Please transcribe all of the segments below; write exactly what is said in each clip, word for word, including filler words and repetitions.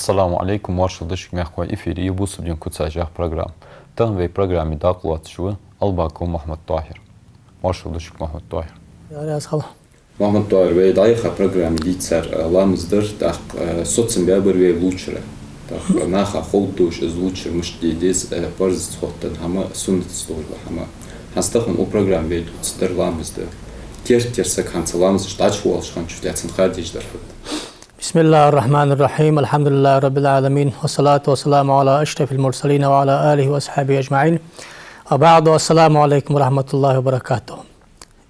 Ассаламу Ӏалайкум, моаршал да шуга, мехкахой, эфире я «Бусалба дин куцаш» яха программа. Тахан вай программе дакъа лоацаш ва Албаков Мухьаммад-ТӀахӀир. Моаршал да шуга, Мухьаммад-ТӀахӀир. Ари аз хала. Мухьаммад-ТӀахӀир, вай дӀаяхача программе дийцар, э, ламаз дар, тӀаккха, э, соцам баьбар вай лувчара. ТӀаккха наха ховргдолаш из лувчар мишта де деза, э, парзаца хоттаденна хӀама, суннатаца долаш дола хӀама. ХӀанз тахан укх программе вай дувцаргдар ламаз да. Керттера саг хӀанз цу ламазашта дӀачувоалаш хинначул тӀехьагӀа цунна ха дезаш дар фуд? بسم الله الرحمن الرحيم. الحمد لله رب العالمين. والصلاة والسلام على أشرف المرسلين وعلى آله وأصحابه أجمعين. وبعد. السلام عليكم ورحمة الله وبركاته.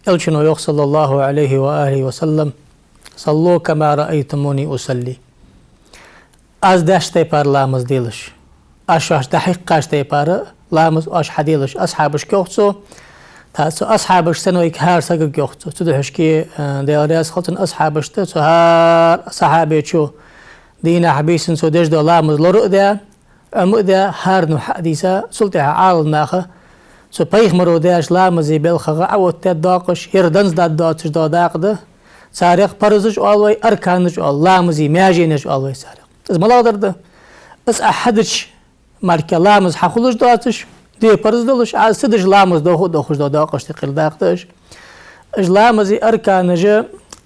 Элчано йоах, صلى الله عليه وآله وسلم: «صلوا كما رأيتموني أصلي». Аз деш тайпара ламаз делаш. Аз шоашта дӀахьекхаш тайпара ламаз оаш хьаделаш. Асхьабашка йоах цо. ТӀаккха цу асхьабашта санна вайга хӀара сагага йоах цо. Цудухьа шке, э, Даьла раьза хилва цунна, асхьабашта, цу хӀара сахьабечо дийнахьа, бийсанна цо деш дола ламаз лора а даь, Ӏома а даь, хӀаране хьа а дийца, цул тӀехьагӀа Ӏаламнаха цу пайхамаро деш ламаза белхагӀа Ӏооттадаь доакъаш, ер данза даргдоацаш дола дакъа да. Царех парзаш оал вай, арканаш оал, ламаза маьженаш оал вай царех. Из малагӀа дар да? Из Ӏа хьадеча мара ламаз хьахулаш доацаш, де парз долаш, Ӏа ца деш ламаз доху а дохуш дола доакъашта юкъера дакъа да уж. Уж ламаза арканаш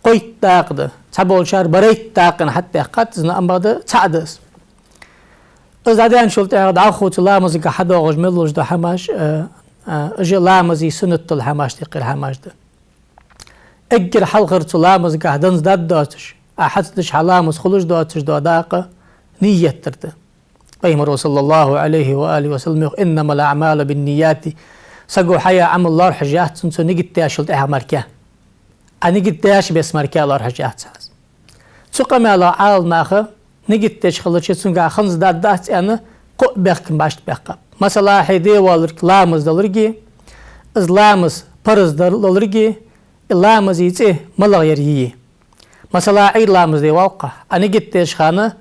кхойтта дакъа да. Цхьаболчар барайтта дакъа аьнна хьатӀадаьккхад из, но амма бакъда цаӀ да из. Из дӀадаьнначул тӀехьагӀа дӀахо цу ламазагахьа хьадоагӀаш мел долаш дола хӀамаш, э, э, уж ламаза суннат дола хӀамашта юкъера хӀамаш да. Эггара хьалхара цу ламазагахьа данза даргдоацаш, Ӏа хьа ца деш хьа ламаз хулаш доацаш дола дакъа ният дар да. Пайхамаро, صلى الله عليه وآله وسلم, йоах: «إنما الأعمال بالنيات». Саго хьаяь Ӏамал лоархӀаш яц цунна, цо нигат даьчул тӀехьагӀа мара. Ӏа нигат даьча беса мара лоархӀаш яц хьа из. Цу къамаьлах Ӏаламнаха нигат деш хилча, цунгахьа ханза даргдац аьнна, кхоъ бехкам башха баьккхаб. Масала, хьай де воалларг ламаз даларгеи, из ламаз парз дар-, лоларгеи, из ламаза цӀи малагӀа яр йий. Масала, Ӏуйра ламаз де воалл-кх хьо, Ӏа нигат деча хана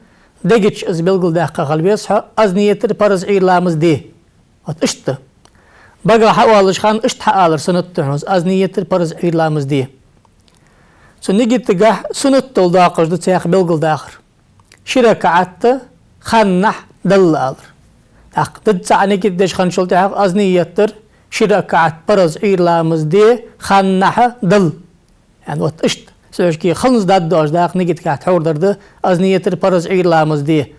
дега чу из белгалдаьккха хила веза хьо, аз ниятар парз Ӏуйра ламаз де. Вот иштта. Багах хьаоалаш хана иштта хьаалар суннат да хьона, аз ниятар парз Ӏуйра ламаз де. Цу нигатагахьа суннат дола доакъаш да цхьаькха белгалдахар. Ши ракаӀат ханнахьа далла алар. ТӀаккха дизза Ӏа нигат деш хинначул тӀехьагӀа аз ниятар ши ракаӀат парз Ӏуйра ламаз де ханнахьа далла. Яъни вот иштта. Цудухьа шке ханза даргдоацаш дакъа нигатагахьа тхьовра дар да, аз ниятар парз Ӏуйра ламаз де.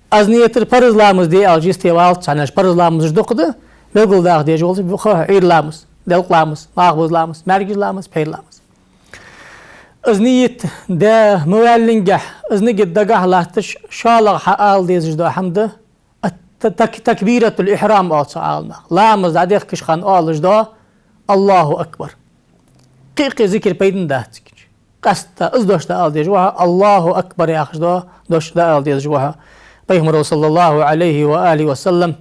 Аз ниятар парз ламаз де аьлча, йисте валац, цхьаннаш парз ламазаш дукха да, белгалдаха дезаш волча юкъе Ӏуйра ламаз, делкъа ламаз, малхбуза ламаз, маьркӀажа ламаз, пхьера ламаз. Из ният де ма ваьллингехь, из нигат дагахьа латташ, шоллагӀа хьаала дезаш дола хӀама да, ат-, так-, такбиратуль-ихьрам оал цох Ӏаламнаха. Ламаз дӀадехкача хана оалаш дола: «Аллаху акбар». Кхы а кхы зикар пайдана дац цига. Къаьстта из дош дӀаала дезаш ва хьо, «Аллаху акбар» яхаш дола дош дӀаала дезаш ва хьо. Пайхамаро, صلى الله عليه وآله وسلم,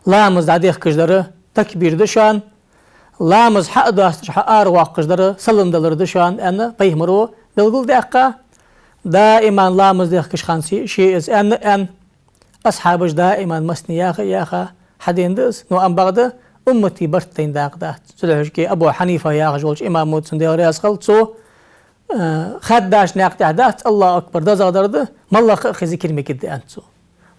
ламаз дӀадехкаш дар такбир да шоана, ламаз хьа а досташ, хьа аравоаккхаш дар салам далар да шоана, аьнна, пайхамаро белгалдаьккха. Даиман ламаз дехкача хана се-, ше из аьнна а аьнна, асхьабаша даиман массане яха а яьха хьадена да из, но амма бакъда уммата барт тайна дакъа дац. Цудухьа шке Абу Хьанифа яхаш волча имамо, цунна Даьла раьза хилва, цо, э, хаьддача наькъа тӀа дац, «Аллаху акбар» дезагӀа дар да, моллагӀа а кхы зикар мегаргда аьннад цо.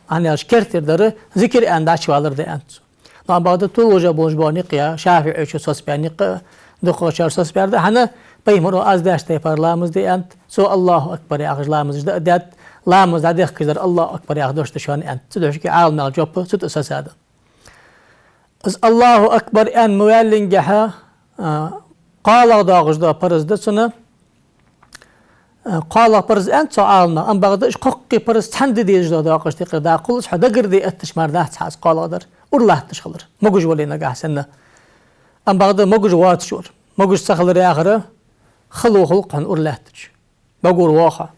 ХӀана аьлча керттера дар зикар аьнна дӀачувалар да аьннад цо. Но амма бакъда толаш а болаш бола никъ я, ШафиӀечо соцабаь никъ а, дукхагӀчар соцабаьр да, хӀана, пайхамаро аз деш тайпара ламаз де аьннад, цо «Аллаху акбар» яхаш ламазаш дӀа а даьд, ламаз дӀадехкаш дар «Аллаху акбар» яха дош да шоана аьннад. Цудухьа шке Ӏаламнаха жоп цу тӀа соцадаьд. Из «Аллаху акбар» аьнна ма ваьллингехьа, а, кхоалагӀа доагӀаш дола парз да цунна, а, кхоалагӀа парз аьннад цох Ӏаламнаха, амма бакъда уж кхоккхе парз цхьана де дезаш дола доакъашта юкъера дакъа хул из, хьо дагарде эттача мара дац хьа из кхоалагӀдар, ура латташ хилар, могаш вале нагахьа санна. Амма бакъда могаш воацаш вар. Могаш ца хилар яхар хало хул-кх хьона ура лаьттача. БӀогур воагӀа хьо.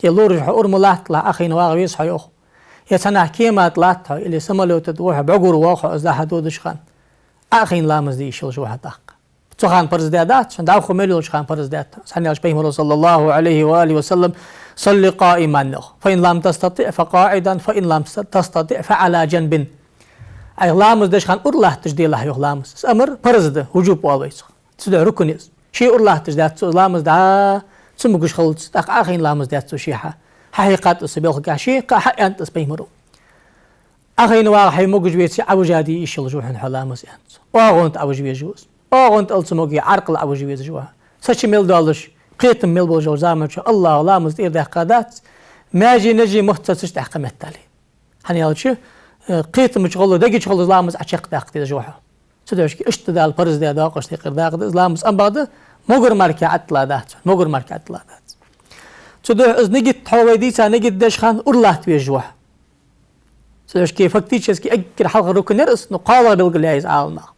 Е лораша хьо ура ма латталахь, Ӏохайна вагӀа веза хьо, йоах. Е цхьаннахьа кема тӀа латт хьо, или самолёта тӀа ва хьо, бӀогур воагӀа хьо из дӀахьадодача хана. Ӏохайна ламаз де йиш йолаш ва хьо тӀаккха. Цу хана парз даьдац хьона, дӀахо мел йолча хана парз даьд хьона. ХӀана аьлча пайхамаро, صلى الله عليه وآله وسلم: «صل قائما», йоах. «فإن لم تستطع فقاعدا، فإن لم تستطع فعلى جنب». Ӏайха ламаз деча хана ура латташ делахь, йоах, ламаз. Из амар парз да, вужуб оал вай цох. Цудухьа рукн я из. Ше ура латташ даьд цо из ламаз, дӀа ца могаш хилац, тӀаккха Ӏохайна ламаз даьд цо ше хьа. Ӏохьекхад из белхагахьа, ше кхы а хьааьннад из пайхамаро. Ӏохайна вагӀа хьай могаш-веций Ӏовижаде йиш йолаш ва хьона хьо ламаз, аьннад цо. ОагӀонта Ӏовижа везаш ва из. ОагӀонта ала ца моге, Ӏаркъал Ӏовижа везаш ва хьо. Са чу мел доаллаш, кхетам мел болаш йолча заман чухь АллахӀо ламаз тӀера даьккха дац, маьже-наже мотт ца цаьш тӀаккха меттел. ХӀана аьлча, э, кхетама чу гӀолла, дега чу гӀолла ламаз Ӏочакхдаккха дезаш ва хьо. Цудухьа иштта Дала парз даь доакъашта юкъера дакъа да из ламаз, амма бакъда могар мара ӀотӀадилла дац, могар мара ӀотӀадилла дац. Цудухьа из нигат хьо вай дийца, нигат деш хана ура латта везаш ва хьо. Цудухьа фактически эггара хьалхара рукн яр из, но кхоалагӀа белгалъяьй из Ӏаламнаха.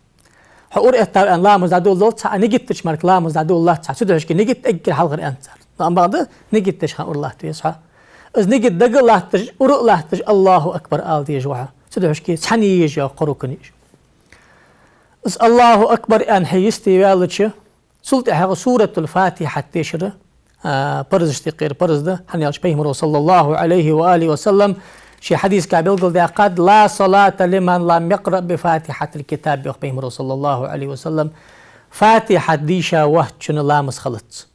Хьо ура эттав аьнна ламаз дӀадоладалца, хьа нигат деча мара ламаз дӀадоладац хьа. Цудухьа нигат эггара хьалхара аьннад цар. Но амма бакъда нигат деш хана ура латта веза хьо. Из нигат дага а латташ, ура а латташ, АллахӀу акбар ала дезаш ва хьо. Цудухьа цхьана езаш я кхо рукн еш. Из АллахӀу акбар аьнна хьо йисте ваьлча, цул тӀехьагӀа Суратуль-Фатихьат дешар, а, парзашта юкъера парз да, хӀана аьлча пайхамаро, саллаллахӀу Ӏалайхи ва алихи ва саллам, ший хьадисагахьа белгалдаьккхад: «لا صلاة لمن لم يقرأ بفاتحة الكتاب», йоах пайхамаро, саллаллахӀу Ӏалайхи ва саллам, Фатихьат дийша воацачун ламаз хилац.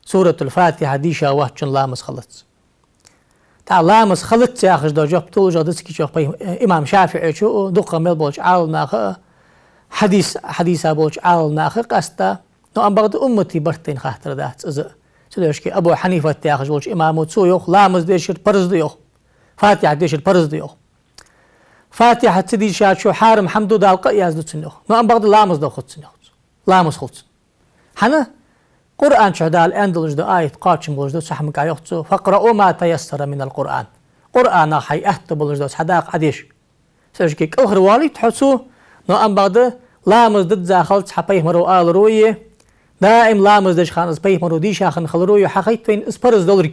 Суратуль-Фатихьат дийша воацачун ламаз хилац. ТӀаккха ламаз хилац яхаш дола жоп толаш да цига чу йоах пай-, имам ШафиӀечо а, дукха мел болча Ӏаламнаха а, хьадис, хьадиса болча Ӏаламнаха а къаьстта, но амма бакъда уммата барт тайна хаттар дац из. Цудухьа Абу Хьанифат яхаш волча имамо, цо йоах, ламаз дешар парз да йоах, Фатихьат дешар парз да йоах. Фатихьат ца дийшачо хьарам хӀама ду, Дала къа а язду цунна йоах. Но амма бакъда ламаз дохац цунна йоах. Ламаз хул цунна. ХӀана? Къуръан чу Дала аьнна долаш да, аят кхоачам болаш да, цу хӀамага йоах цо: «فاقرؤوا ما تيسر من القرآن». Къуръанах хьай аьттув болаш дола цхьа дакъа Ӏодеша. Цудухьа кӀалхарвалийта хьо цо, но амма бакъда ламаз дизза хилац хьа пайхамаро аларо а, даим ламаз деш хана из пайхамаро дийша хинна хиларо а хьахайт вайна из парз долга.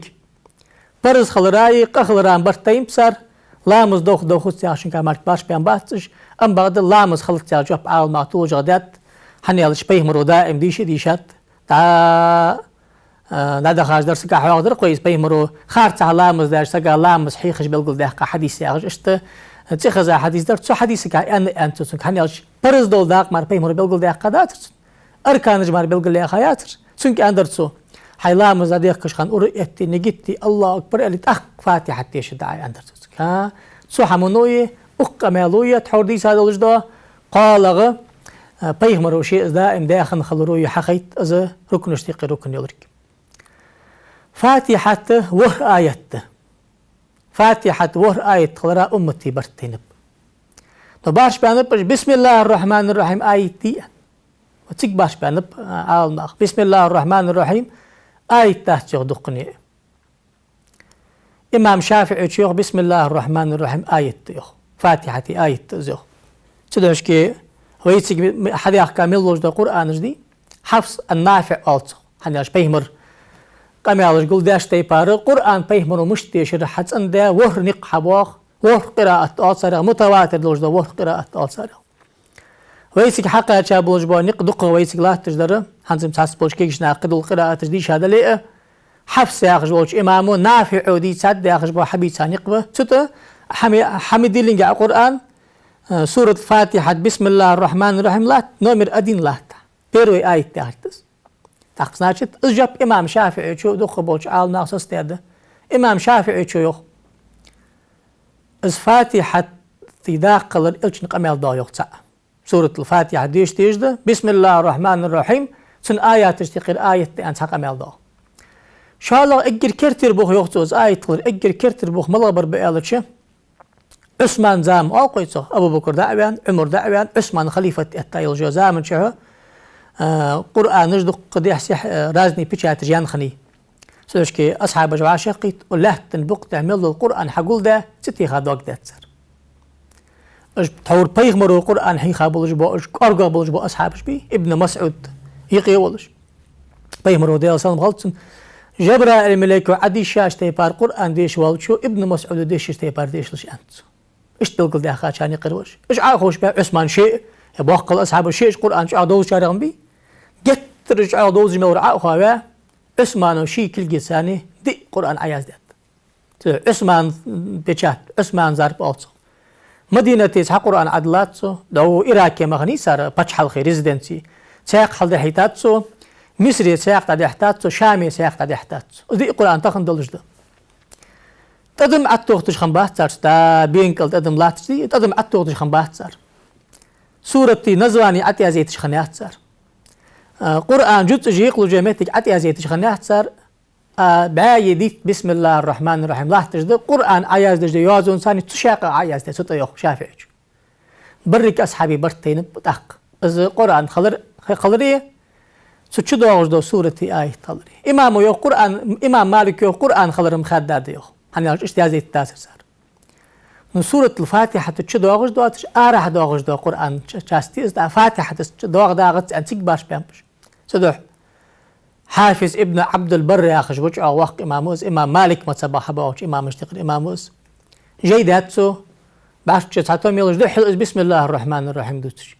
Парз хилара а, къа хилара а барт тайнаб цар, ламаз дох-, дохац яхачунга мара башха бен бац уж, амма бакъда ламаз хилац яха жоп Ӏаламнаха толашагӀа даьд, хӀана аьлча пайхамаро даим дийша а дийшад, дӀа, а, дӀадахача дарсага хьоахадир-кх вай из, пайхамаро харцахьа ламаз деш сага ламаз хьехаш белгалдаьккха хьадис яхаш, иштта цӀихеза хьадис дар, цу хьадисага аьнна, аьннад цо цунга, хӀана аьлча парз дола дакъа мара пайхамаро белгалдаьккха дацар цунна. Арканаш мара белгалъяьха яцар. Цунга аьннадар цо: хьай ламаз дӀадехкаш хана ура а этте, нигат де, АллахӀу акбар аьле, тӀаккха Фатихьат деша дӀа, аьннадар цо цунга. ХӀа, цу хӀамано а, укх къамаьло а, тхьовра дийца долаш да, кхоалагӀа, а, пайхамаро ше из даим даь хинна хиларо а хьахайт из рукнашта юкъера рукн йолга. Фатихьат ворхӀ аят да. Фатихьат ворхӀ аят хилара уммата барт тайнаб. Но башха баьннаб уж: «بسم الله الرحمن الرحيم» аят дий а. Цига башха баьннаб, а, Ӏаламнаха. «بسم الله الرحمن الرحيم» аят дац йоах дуккхане. Имам ШафиӀечо йоах: «بسم الله الرحمن الرحيم» аят да йоах. Фатихьата аят да из йоах. Цудухьа вайцига м-, хьадаьхка мел долаш да Къуръанаш дий, Хьафс ан-НафиӀ оал цох. ХӀана аьлча пайхамара къамаьлаш гулдеш тайпара Къуръан пайхамаро мишта дешар хьацӀендаь, ворхӀ никъ хьабоах, ворхӀ къираат оал царех, мутаватир долаш да ворхӀ къираат оал царех. Вайцига хьакхаьча болаш бола никъ дукхагӀа вайцига латташ дар, хӀанз-м цхьацца болча кегийча наха кхыдола къирааташ дийша дале а, Хьафс яхаш волча имамо, НафиӀо дийцад яхаш бола хьабийца никъ ба. Цу тӀа хьа ма-, хьа ма диллинге Ӏа Къуръан, э, сурат Фатихьат, «بسم الله الرحمن الرحيم» латт, номер один латт. Первый аят тӀехьарт из. ТӀаккха, значит, из жоп имам ШафиӀечо, дукха болча Ӏаламнаха соцадаьд. Имам ШафиӀечо йоах: из Фатихьата дакъа хилар элчан къамаьл да йоах цаӀ. Суратуль-Фатихьа деша дезаш да, «بسم الله الرحمن الرحيم», цун аяташта юкъера аят да аьнна цхьа къамаьл да. ШоллагӀа, эггара керттера бух йоах цо, из аят хилар эггара керттера бух малагӀа бар ба аьлча, Ӏусман зама оал-кх вай цох, Абу-Бакр дӀа а ваьнна, Ӏумар дӀа а ваьнна, Ӏусман халифат этта йолча заман чухь, а, Къуръанаш дукха дехьа-сехьа, а, разные печаташ яьнна хиннай. Цудухьа асхьабаш вӀашагӀкхийтта, лаьттан букъ тӀа мел дола Къуръан хьагулдаь, цӀи теха дог даьд цар. Уж тхьовра пайхамаро Къуръан хьийха болаш бола, уж кӀоаргагӀа болаш бола асхьабаш бий, Ибн МасӀуд юкъе волаш. Пайхамаро, Даьла салам хилда цунна, Жабраил малайко Ӏодийшача тайпара Къуръан деша волчо Ибн МасӀудо дешача тайпара дешалаш, аьннад цо. Иштта белгалдаьхачарна юкъера ва уж. Уж Ӏо а ховш баь, Ӏусман ше а, е боккхал асхьабаш ше а уж Къуръан чӀоагӀа довзачарех ма бий. Геттара уж чӀоагӀа довзаш мел вар Ӏо а ховш ваь, Ӏусмано ший кулгаца диъ Къуръан Ӏояздаьд. Цу Ӏусман печать, Ӏусман зарп оал цох. Мадинате цхьа Къуръан Ӏодиллад цо, дӀо Ираке ма хиннай цар паччахьалкхе резиденци. Цхьаькха хьалдехьийтад цо, Мисре цхьаькха дӀадехьийтад цо, Шаме цхьаькха дӀадехьийтад цо. Из диъ Къуръан тахан долаш да. ТӀадам Ӏаттохташ хиннабац цар, да, бенкал тӀадам латташ дий, тӀадам Ӏаттохташ хиннабац цар. Сурата названи Ӏатӏаязъяйташ хиннаяц цар. А, Къуръан жуцаш йекъалуш йола моттиг Ӏатӏаязъяйташ хиннаяц цар, а, бӏаьи дитт «Бисмиллахир-рахманир-рахим» латташ да, Къуръан Ӏаяздеш да йоазон санна цу шакъа Ӏаязде, цу тӏа йоах ШафиӀийчо. Берригача асхьабий барт тайнаб тӏаккха. Из Къуръан хилар, хилари, цу чу доагӏаш дола сурата аят хилари. Имамо йоах Къуръан, имам Малика йоах Къуръан хилар-м хаьдда да йоах. ХӀана аьлча иштта язъяйттадацар цар. Ну, суратул Фатихьата чу доагӏаш доацаш, арахьа доагӏаш дола Къуръан ч-, часть да из, тӏаккха Фатихьата чу доагӏа дагӏац аьнна цига башха баьннаб уж. Цудухьа Хьафиз ибн Ӏабдул-Барр яхаш ва чӏоагӏа воккха имам ва из, имам Малика мазхӏабах хьабоагӏача имамашта юкъера имам ва из. Жай даьд цо, бӏарчча цхьа том йолаш, духхьал из «Бисмиллахир-рахманир-рахим» дувцаш.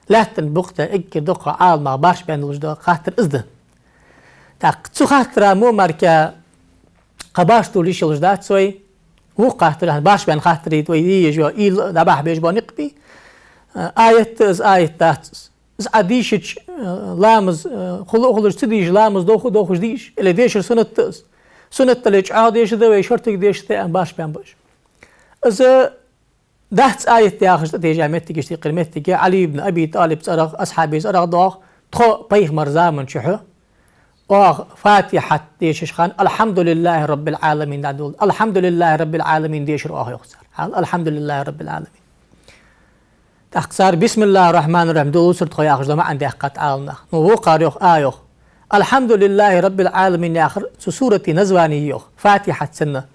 Лаьттан букъ тӏа эггара дукха Ӏаламнаха башха баьнна долаш дола хаттар из да. Тӏаккха цу хаттара мо мара кхы башха дола йиш йолаш дац вай. Вокх хаттар, башха баьнна хаттараш вай дийша йола, уйла дӏабахьа безаш бола никъ ба. Аят да из, аят дац из. Из Ӏа дийшача, э, ламаз, э, хул а хулаш, ца дийша ламаз дов а довхаш дийша. Или дешар суннат да из. Суннат дале чӏоагӏа дешаргда вай, шортига дешаргда аьнна башха баьннаб уж. Из дац аят яхаш тӏатежа моттигаш, тӏехьара моттиге Ӏали ибн Аби ТӀалиб цӏерагӏа, асхьабий цӏерагӏа доагӏа: тхо пайхамара заман чухь оаха Фатихьат дешаш хиннав, «Алхьамдулиллахьи Раббил Ӏаламин» дӏадолалу. «Алхьамдулиллахьи Раббил Ӏаламин» дешар оаха, йоах цар. Хьал «Алхьамдулиллахьи Раббил Ӏаламин». Тӏаккха цар «Бисмиллахьир-рахьманир-рахьим» долалуцар тхо яхаш дола маӏан даьккхад Ӏаламнаха. Ну, вокхар йоах, а йоах: «Алхьамдулиллахьи Раббил Ӏаламин» яхар цу сурата названи я йоах, Фатихьат санна.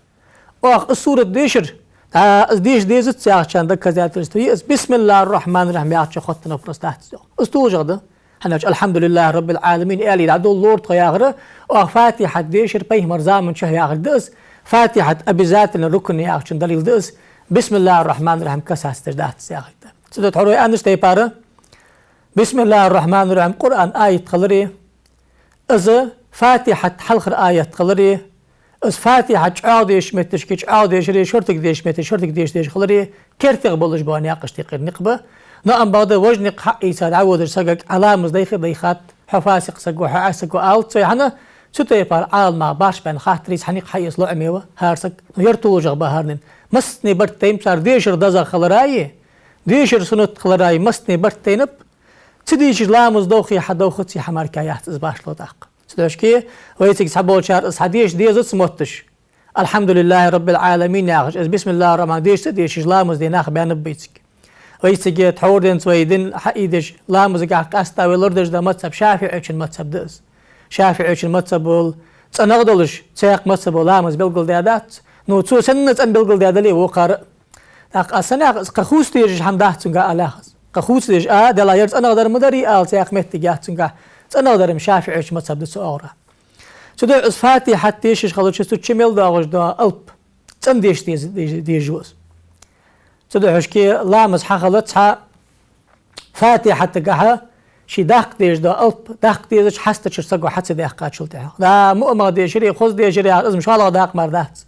Оаха из сурат дешар, тӏаккха из деша дезац яхачун доказательство я из, «Бисмиллахьир-рахьманир-рахьим» яхача хоттаденна вопрос дац из йоах. Из толашагӏа да. ХӀана аьлча «Алхьамдулиллахьи Раббил Ӏаламин» аьле дӏадолалора тхо яхар, оаха Фатихьат дешар пайхамара заман чухь яхар да из, Фатихьат обязательно рукн я яхачун далил да из, «Бисмиллахьир-рахьманир-рахьим» касаться деш дац из яхар да. Цудухьа тхьовра вай аьннача тайпара, «Бисмиллахьир-рахьманир-рахьим» Къуръан аят хилари, из Фатихьат хьалхара аят хилари, из Фатихьат чӏоагӏа дешача моттиге чӏоагӏа дешари, шортига дешача моттиге шортига деша дезаш хилари, кертера болаш бола наькъашта юкъера никъ ба. Но амма бакъда важа никъ хьаийца дӏаводача сагага: Ӏа ламаз дайхе а дайхад, хьо фасикъ саг ва, хьо Ӏа саг ва алац вай, хӏана, цу тайпара Ӏаламнаха башха баьнна хаттараш, цхьа никъ хьаэца лоӏаме ва хӏара саг. Яр толашагӏа ба хӏаранена. Массане барт тайнаб цар, дешар дезагӏа хилари, дешар суннат хилари, массане барт тайнаб. Ца дийшача ламаз довхий хьа, довхаций хьа мара яц из башхало тӏаккха. Цудухьа вайцига цхьаболчар из хьадеша дезац мотташ, «Алхьамдулиллахьи Раббил Ӏаламин» яхаш, из «Бисмиллахьир-рахьманир-рахьим» деша ца дешаш ламаз де нах баьннаб вайцига. Вайцига тхьовра денз вай дин хьаийдеш, ламазагахь къаьстта вай лорадеш дола мазхӏаб ШафиӀийчун мазхӏаб да из. ШафиӀийчун мазхӏабал цӏенагӏа долаш, цхьаккха мазхӏабо ламаз белгалдаьдац. Ну, цо санна цӏена белгалдаь дале а, вокхар а. Тӏаккха аз санна яхар, из кхы хувцадеш хӏама дац цунгахь, ала яхар из. Кхы хувцадеш, а, Даьла, яр цӏенагӏдар ма дарий ала цхьаккха моттиг яц цунгахь. ЦӀенагӀдар-м ШафиӀийча мазхӀаб да цу оагӀорахьа. Цудухьа из Фатихьат дешаш хилча, цу чу мел доагӀаш дола алап цӀена деша деза, деза, дезаш ва из. Цудухьа шке ламаз хьахилча цхьа Фатихьатагахьа ший даккха дезаш дола алап даккха дезача хьастачура саго хьа ца даьккхачул тӀехьагӀа. Да, муъамагӀа дешаре, хоза дешаре яхар, из-м шоллагӀа дакъа мара дац.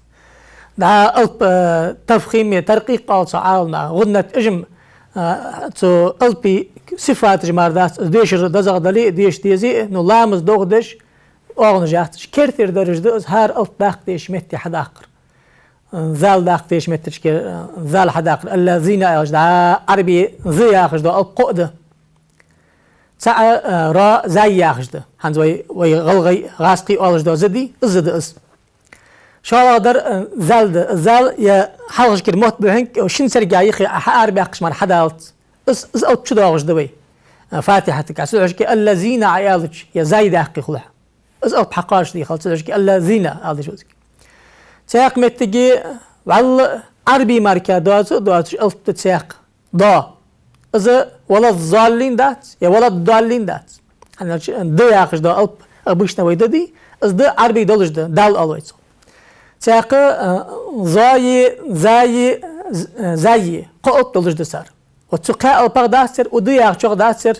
Да, алап, э, тафхим е таркъикъ оал цу Ӏаламнаха, гӀуннат, уж-м, э, цу алапий сифаташ мара дац, из дешар дезагӀа дале а, деша дезе а, ну, ламаз дохадеш оагӀонаш яц уж. Кертера дарж да из хӀара алап даккха дезача метте хьадаккхар. Зал даккха дезача метташка, э, зал хьадаккхар. Аллазина аьлча, да, Ӏарбий з яхаш дола алап кхоъ да. ЦаӀ, э, ро, зай яхаш да. ХӀанз вай, вай гӀалгӀай, гӀазкхий оалаш дола з дий, из да из. ШоллагӀдар, э, зал да. Зал е хьалхашкара мотт ба хьинг, шин царга йихе хьаарабаьккхаш мара хьадалац. Из, из алап чудоагӀаш да вай, э, Фатихьатага. Цудухьа шке аллазина Ӏа аьлча, е зай даккхе хул хьа. Из алап хьакхоачашде хилац, цудухьа шке аллазина ала деза вай цига. Цхьаькха меттиге вӀалла Ӏарбий мара доаца а доацаш алап да цхьаькха. До. Из валаззаллин дац, е валаддаллин дац. ХӀана аьлча д яхаш дола алап обычно вай д дий, из д Ӏарбий долаш да, дал оал вай цох. Цхьаькха, э, зои, заи, з-, э, заи, кхо алап долаш да цар. Вот цу кхаь алапах дац цар, у д яхачох дац цар,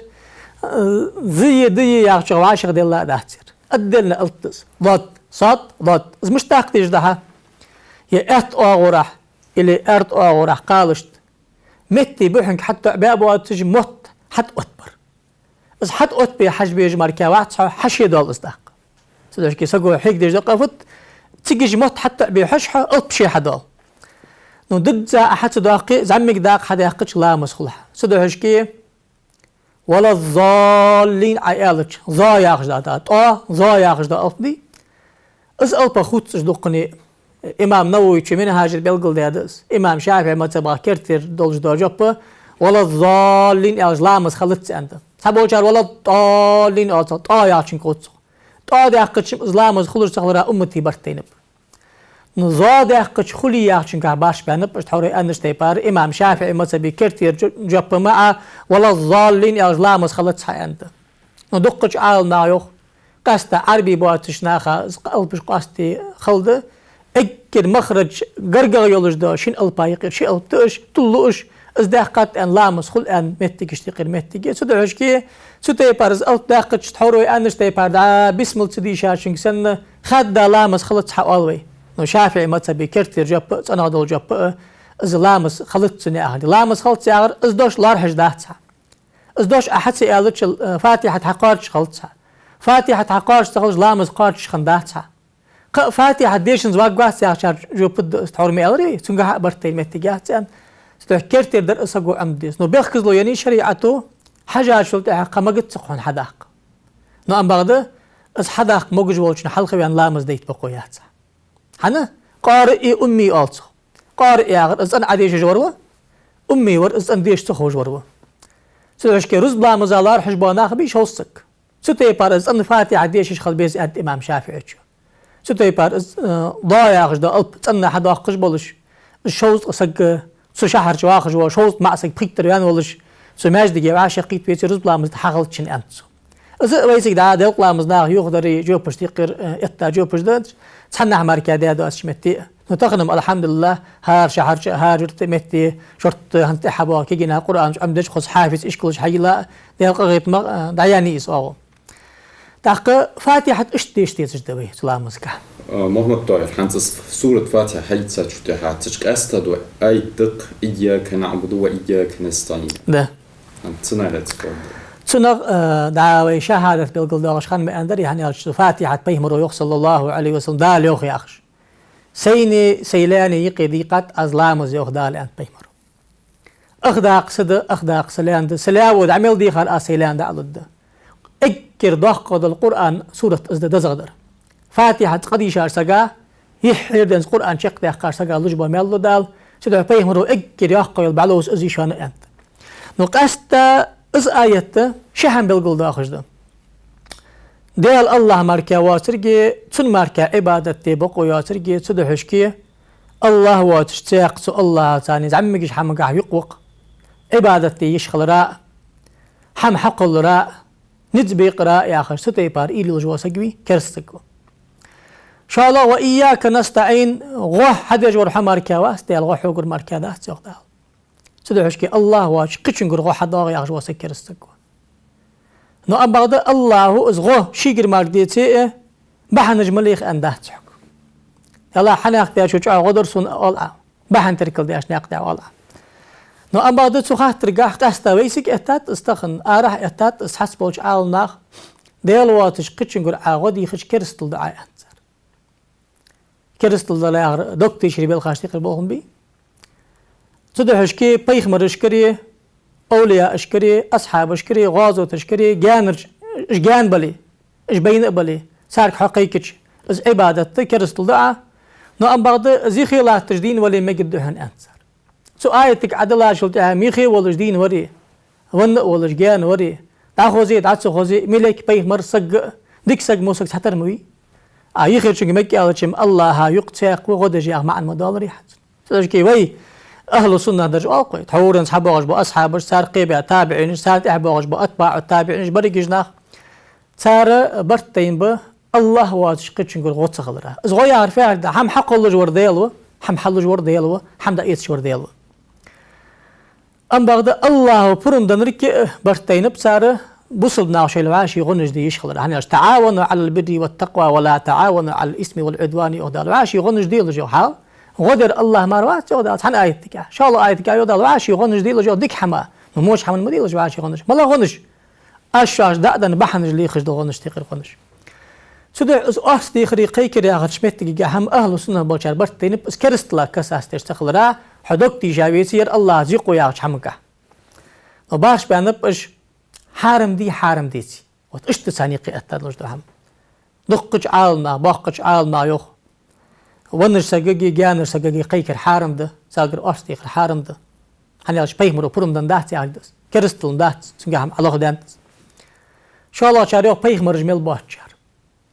э, зии, дии яхачох вӀашагӀделла а дац цар. Отдельно алап да из. Дод, сод, дод. Из мишта даккха дезаш да хьа? Е аьтта оагӀорахьа, или аьрда оагӀорахьа кхалашта метте ба хьинг хьатоӀабаь а боацаш мотт хьатӀаоттабар. Из хьатӀаоттабе хьажа безаш мара вац хьо, хьа ше доал из даккха. Цудухьа шке саго хьега дезаш да къафат, Цига мотт хьатта бе хьожаш хьо, алап ше хьадоал. Ну, дизза Ӏа хьа ца доаккхе, зӀамига дакъа хьадаьккхача ламаз хул хьа. Цудухьа шки, «валаззаллин» Ӏа аьлча, зо яхаш да, да, тӀо, зо яхаш да алап дий. Из алапах хувцаш дуккхане, имам Нававийс «Минхьажера» белгалдаьд из. Имам ШафиӀий мазхӀабах кертера долаш да жоп, «валаззаллин» аьлча ламаз хилац аьнна да. Цхьаболчар «валад-даллин» оал цох, тӀо яхачунга хувц цох. ТӀо даьккхача из ламаз хулаш ца хилара уммата барт тайнаб. Ну, зо даьккхача хуле яхачунга башха баьннаб, иштта тхьовра аьннача тайпара, имам ШафиӀий мазхӀаба кертера жо-, жоп ма Ӏа, «валаззаллин» аьлча ламаз хилац хьа аьнна да. Ну, дуккхача Ӏаламнаха йоах, къаьстта Ӏарбий боацача наха из алапаш къоастаде хала да, эггара махрадж гаргагӀа йолаш да шин алапа юкъера ши алап да уж, туллу уж, из даьккхад аьнна ламаз хул аьнна моттигашта юкъера моттиг я. Цудухьа шки, цу тайпара из алап даьккхача тхьовра аьннача тайпара дӀа бисмал ца дийшачунга санна хадда ламаз хилац хьа оал вай. Ну, ШафиӀий мазхӀаба кертера жоп, цӀенагӀа дола жоп, из ламаз хилац цунна яхар. Ламаз хилац яхар, из дош лоархӀаш дац хьа. Из дош Ӏа хьа ца аьлча, э, Фатихьат хьакхоачаш хилац хьа. Фатихьат хьакхоачаш ца хилча, ламаз кхоачаш хиннадац хьа. Кхы а Фатихьат дешанза варгвац яхачар жоп да из, тхьовра ма аьларий, цунга хьа барт тайна моттиг яц аьнна. Цудухьа кертера дар а саго Ӏомаде деза. Ну, бехказло еннай шариӀато, хьажачул тӀехьагӀа кхы магац цох хьона хьадаккха. Ну, амма бакъда, из хьадаккха могаш волчун хьалха ваьнна ламаз дайта бокъо яц хьа. ХӀана? Къари, умми оал цох. Къари яхар из цӀена Ӏодешаш вар ва, умми вар из цӀена деша ца ховш вар ва. Цудухьа шки рузба ламаза лоархӀаш бола нах бий шовзткъа саг. Цу тайпара из цӀена Фатихьа дешаш хила беза аьннад имам ШафиӀийс. Цу тайпара из, э, дӀо яхаш да алап цӀена хьадоаккхаш болаш, из шовзткъа саг, цу шахьарча вахаш вола шовзткъа маӀа саг пхийттара ваьнна волаш, цу маьждиге вӀашагӀкхийтта веце, рузба ламаз хьахилац шун аьннад цо. Из а вайцига дӀа делкъа ламаза наха юхадари жопаш тикхир, э, этта жопаш да, цхьаннахьа мара даь доацача метте. Ну, тахан-м, алхьамдулиллахӀ, хӀара шахьарча, хӀара юрта метте, шортта хӀанз тӀехьа боагӀа кегий нах Къуръан Ӏомадеш, хоза хьафиз ишколаш хьайийлла, Даьла къахетамах, э, дӀаяьннай из оагӀув. ТӀаккха Фатихьат иштта деша дезаш да вай цу ламазга. Э, Мухьаммад-ТӀахӀир, хӀанз из сурат Фатихьа хьаийцачул тӀехьагӀа, цу чу къаьстта дола аят да-кх: «إياك نعبد وإياك نستعين». Да. ХӀанз цунах лаьца хьо. Цунах, э, дӀа вай шахьадат белгалдоахаш хинна ма аьннадарий, хӀана аьлча Фатихьат пайхамаро йоах, саллаллахӀу Ӏалайхи ва саллам, Дала йоах яхаш. Сайнеи сай лаьнеи юкъе дийкъад аз ламаз, йоах Дала, аьннад пайхамаро. Ах дакъа са да, ах дакъа са лаьна да, са лаьво дӀа мел дийхар аз сай лаьна дӀа а лургда. Эггара доккхагӀа дола Къуръан сурат из да дезагӀдар. Фатихьа цкъа дийшача сага, юххьера денз Къуръан чакхдаьккхача сага луш бола маьл лу Дала, цудухьа пайхамаро эггара йоккхагӀа йола бӀаьловс из я шоана аьннад. Ну, къаьстта из аят ши хӀама белгалдоахаш да. Даьла АллахӀ мара воацилга, цунна мара Ӏибадат де бокъо йоацилга, цудухьа шки АллахӀ воацаш цхьаккха цу АллахӀаца зӀамигача хӀамагахьа юкъе ва-кх. Ӏибадат де йиш хилара а, хӀама хьакхоллара а, низ бекъара а яхаш, цу тайпара уйла йолаш вола саг вий, керста саг ва. ШоллагӀа, «وإياك نستعين», гӀо хьадеш вар хьо мара вац, Даьла, гӀо хьогара мара дац, йоах Дала. Цудухьа шки АллахӀ воацаш кхычунгара гӀо хьадоагӀа яхаш вола саг керста саг ва. Но амма бакъда АллахӀо из гӀо шийгара мара деце а, бахьанаш ма леха аьнна дац хьога. Аллахь, хьанехк деш чӀоагӀа гӀо дар сона, оал Ӏа. Бахьан теркалдеш наькъ дӀа, оал Ӏа. Но амма бакъда цу хаттарагахьа къаьстта вайцига эттад из тахан, арахьа эттад из цхьацца болча Ӏаламнаха: Даьла воацаш кхычунгара Ӏа гӀо дийхача, керастал да Ӏа, аьннад цар. Керастал да яхар дог тийшара белхаш тикхир болх ма бий. Цудухьа шки пайхамарашкареи, овлияашкареи, асхьабашкареи, гӀазоташкареи, гаьнарча, уж гаьна бале, уж байна а бале, царга хьо кхайкача, из Ӏибадат да, керастал да Ӏа, но амма бакъда из юхе латташ дийна вале мегаргда хьона, аьннад цар. Цу аятага Ӏодиллачул тӀехьагӀа юхе волаш дийна варе, венна а волаш гаьна варе, дӀахозе, дӀа ца хозе, малейк, пайхамар, саг а, дика саг, во саг цхьатарра ма вий. А юхерчунга мегаргда аьлча-м, АллахӀа юкъе цхьаккха ва гӀо деш яха маӀан ма доалларий хьона. Цудухьа шки вай ахӀлу суннаташ да оал-кх вай, тхьовра денз хьабоагӀаш бола асхьабаш, цар кхебаь табиӀинаш, царна тӀехьа боагӀаш бола атбаӀу табиӀинаш, берригаш нах, цар барт тайнаб АллахӀ воацаш кхычунгара гӀо ца хилара. Из гӀо яхар фу яхар да? ХӀама хьакхоллаш вар Даьла ва, хӀама хьалуш вар Даьла ва, хӀама дӀаэцаш вар Даьла ва. Амма бакъда АллахӀо пурам деннарга а барт тайнаб цар, бусалба наха шоайла вӀаший гӀо деш де йиш хилар. ХӀана аьлча: «تعاونوا على البر والتقوى ولا تعاونوا على الإثم والعدوان», йоах Дала. ВӀаший гӀо деш делаш, йоах, хьал гӀо дер АллахӀ мара вац, йоах Дала, цхьан аятагахьа. ШоллагӀа аятагахьа йоах Дала: вӀаший гӀо деш делаш, йоах, дика хӀама. Ну, воча хӀаман ма делаш вӀаший гӀо деш. МалагӀа гӀо деш? Аш шоаш дӀа а денна бахьанаш лехаш дола гӀо деш, тикхир гӀо деш. Цудухьа из орц дехари кхайкари яхача моттигагахьа-м ахӀлу сунна болчар барт тайнаб, из керастала касаться деш ца хилара, хьо дог тийша веце, ер АллахӀаца юкъе яхача хӀамангахьа. Но башха баьннаб уж хьарам дий, хьарам деций. Вот иштта царна юкъе эттад луш да хӀама. Дуккхача Ӏаламнаха, боккхача Ӏаламнаха йоах: веннача сагага, гаьнача сагага кхайкар хьарам да, царгара орц дехар хьарам да. ХӀана аьлча пайхамаро пурам денна дац яхилга да из. Керастал дац, цунгахьа-м Ӏалохдаьннад из. ШоллагӀчар йоах пайхамараш мел боацачар.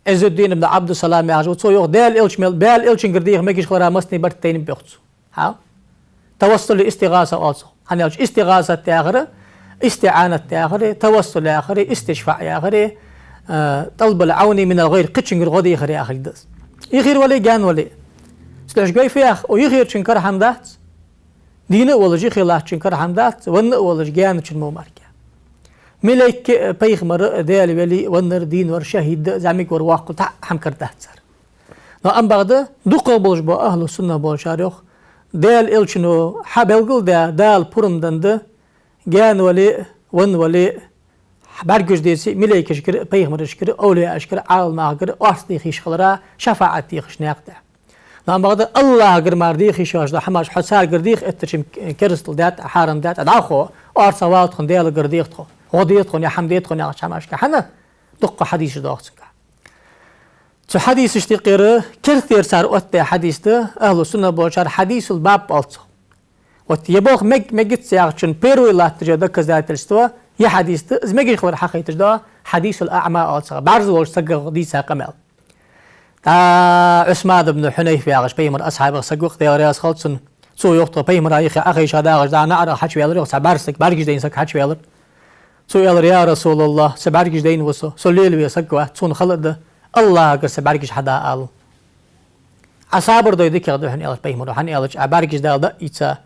Ӏиззуддин ибн Ӏабдуссалам яхаш ва, цо йоах, Даьла элча мел, Даьла элчангара деха мегаш хилара массане барт тайнаб йоах цо. Хьа? Тавассул, истигӀаса оал цох. ХӀана аьлча истигӀасат яхар, истиӀанат яхар, тавассул яхар, истишфаӀ яхар, а, тӀалабул Ӏавни минал гӀайр, кхычунгара гӀо дехар яхилга да из. Юхера вале, гаьна вале. Цудухьа гой фу йоах, укх юхерчун кара хӀама дац, дийна а волаш юхе латтачун кара хӀама дац, венна а волаш гаьначун мо мара. Малейк а, пайхамар а, Даьла вели а, веннар, дийна вар, шахӀид а, зӀамига вар, воккха вар, цхьа хӀама кара дац цар. Но ам бакъда, дукхагӀа болаш бола ахӀлу сунна болчар йоах, Даьла элчано хьабелгалдаь, Дала пурам денна да, гаьна вале а, венна вале а, бӀаргагуш деце а, малейкашкара а, пайхамарашкара а, овлияашкара а, Ӏаламнахагара а орц деха йиш хилара, шафаӀат дехаш наькъа тӀа. Но ам бакъда АллахӀагара мара деха йиш йолаш да хӀамаш хьо царгара деха эттача-м керастал даьд, хьарам даьд, дӀахо орцагӀвала тхона, Даьлагара деха тхо, гӀо де тхона, е хӀама де тхона яхача хӀамашка. ХӀана? Дукха хьадисаш доагӀа цунгахьа. Цу хьадисашта юкъера керттера цар оттадаь хьадис да, ахӀлу сунна болчар хьадисул баб оал цох. Вот ер болх мег-, мегац яхачун первый латташ йола доказательство ер хьадис да, из мегаш хилар хьахайташ да, хьадисул аӀма оал цох, бӀарза волча сагах дийца къамаьл. ТӀаккха Ӏусман ибн Хьунайф яхаш пайхамара асхьабех саг ва-кх, Даьла раьза хилва цунна. Цо йоах, тхо пайхамара юхе Ӏохайша дагӀаш, дӀа наӀарах хьачуваьлар йоах цхьа бӀарга саг, бӀаргаш дайна саг хьачуваьлар. Цо аьлар: «Я РасулаллахӀ, са бӀаргаш дайна ва со, со лелаве саг вац, сона хала а да, АллахӀагара са бӀаргаш хьада ала». «Ӏа сабар дой дикагӀа да хьона», — аьлар пайхамаро, хӀана аьлча Ӏа бӀаргаш Дала дӀа а ийца,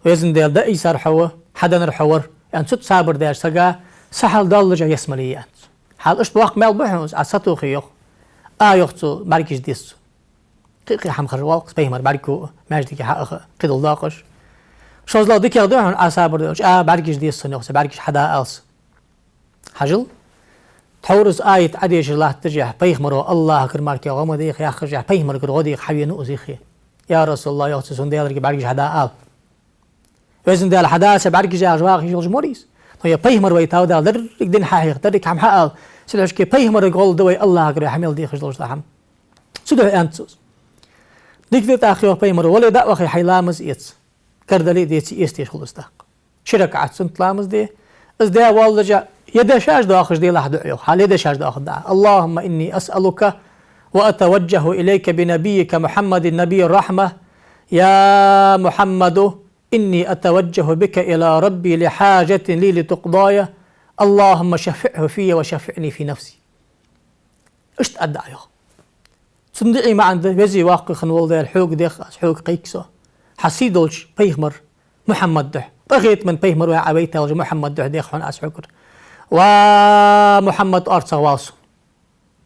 Везан Даьла дӀаийцар хьо ва, хьаденнар хьо вар, аьнна, цу тӀа сабар деча сага са хьал доаллаш ялсмале я, аьннад цо. Хьал иштта боккха маьл ба хьона из, Ӏа сатохе йоах. А йоах цо, бӀаргаш деза цо. Кхы-кхы хӀама хержа воалл-кх из, пайхамара бӀаргаго, маьждиге хьааха, кхыдола доакъош. ШозлагӀа, дикагӀа да хьона Ӏа сабар дой, а, бӀаргаш деза сона, йоах, са бӀаргаш хьада ала са. Хьажал, тхьовра из аят Ӏодешаш латташехь, пайхамаро АллахӀагара мара гӀо ма деха яхашехь, пайхамарагара гӀо деха хьавенав из юхе. «Я РасулаллахӀ, — йоах цо, — сона Даьлагара бӀаргаш хьада ала». «Везан Даьла, хьада са бӀаргаш», — яхаш вахаш йолаш ма вий из. Но ер пайхамар вай тоадале, деррига дин хьахьеха, деррига хӀама хьаала. Цудухьа пайхамарага гӀолла да вай АллахӀагара хьа мел дехаш долаш дола хӀама. Цудухьа аьннад цо из. Дика да тӀаккха, йоах пайхамаро, вале, дӀа а вахе, хьай ламаз эца. Кара дале а деце, эца дезаш хул из тӀаккха. Ши ракаӀат суннат ламаз де. Из даь воаллашехь, е дешаш доахаш делахь дуӀа, йоах. Хьал е дешаш доахаш да. «اللهم إني أسألك وأتوجه إليك بنبيك محمد نبي الرحمة. يا محمد، إني أتوجه بك إلى ربي لحاجة لي لتقضى. اللهم شفعه في وشفعني في نفسي». Иштта аргда Ӏа, йоах. Цун дуӀай маӀан да: «Веза-воккха хинна вола Даьла, хьога дех аз, хьога кхайк со. Хьа сий долча пайхамара Мухьаммада духьа, къахетаме пайхамар ваь Ӏа вайталча Мухьаммада духьа дех хьона аз хьогара. Ва Мухьаммад, орцагӀвала сона.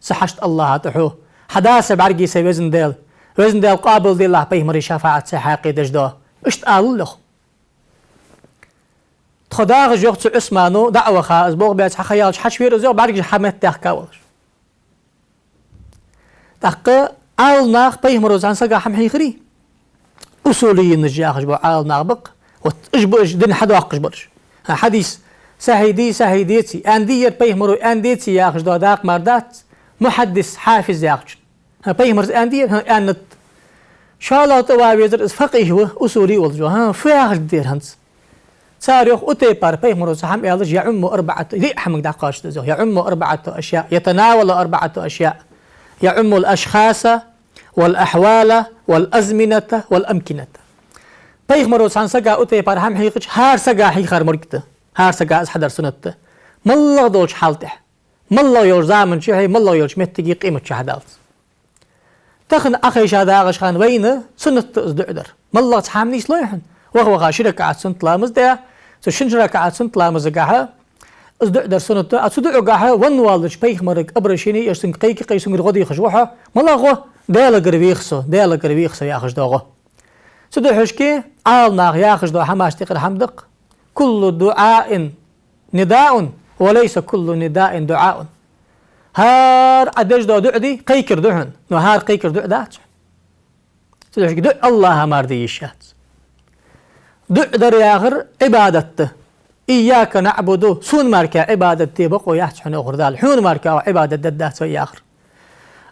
Са хьашт АллахӀа тӀа хьу. Хьада са бӀаргий, са Везан Даьла. Везан Даьла къоабалделахь пайхамара шафаӀат са хьакъехьа деш дола». Иштта алал, йоах. Тхо дагӀаш, йоах цу Ӏусмано, дӀа а ваха, из болх баьча хьа ха яьлча, хьачувера из, йоах, бӀаргаш хьа метте яхка волаш. ТӀаккха Ӏаламнаха пайхамаро цхьан сага хӀама хьийхарий? Усулийинаш яхаш бола Ӏаламнах ба-кх, вот уж ба уж дин хьадоаккхаш бараш. ХӀа, хьадис сахьихь дий, сахьихь деций, аьннадий ер пайхамаро, аьннадеций яхаш дола дакъа мара дац, мухьаддис, хьафиз яхачун. ХӀа, пайхамара из аьннадий ер? ХӀа, аьннад. ШоллагӀа тӀавала везар из факъихӀ ва, усули волаш ва. ХӀа, фу яхаш да ер хӀанз? Цар йоах, укх тайпара пайхамаро цхьа хӀама аьлча, يعم أربعة، диъ хӀаманга дӀакхоачаш да из, йоах. يعم أربعة أشياء، يتناول أربعة أشياء، يعم الأشخاص والأحوال والأزمنة والأمكنة. Пайхамаро цхьан сага укх тайпара хӀама хьийхача, хӀара сага хьийхар морг да, хӀара сага из хьадар суннат да. МаллагӀа долча хьал тӀа, маллагӀа йолча заман чухьа, маллагӀа йолча моттиге, къемат чу хьадаллалца. Тахан Ӏохайша дагӀаш хана вайна суннат да из дуӀа дар. МаллагӀа цхьа хӀама нийслой хьона? Ваха-ваха ши ракаӀат суннат ламаз де, цу шин ракаӀат суннат ламазагахьа из дуӀа дар суннат да. А цу дуӀагахьа венна воаллача пайхамарага обращени еш, цунга кхайка-кхайка, цунгара гӀо дехаш ва хьо. МалагӀа гӀо? «Даьлагара веха со, Даьлагара веха со», — яхаш дола гӀо. Цудухьа шке Ӏаламнаха яхаш дола хӀамашта юкъера хӀама да-кх: «كل دعاء نداء وليس كل نداء دعاء». ХӀара Ӏа деш дола дуӀа дий, кхайкар да хьона, но хӀара кхайкар дуӀа дац хьона. Цудухьа дуӀа АллахӀа мара де йиш яц. ДуӀа дар яхар Ӏибадат да. «Ийяка наӀбуду», сона мара Ӏибадат де бокъо яц хьона, йоах Дала. Хьона мара оаха Ӏибадат дергдац вай яхар.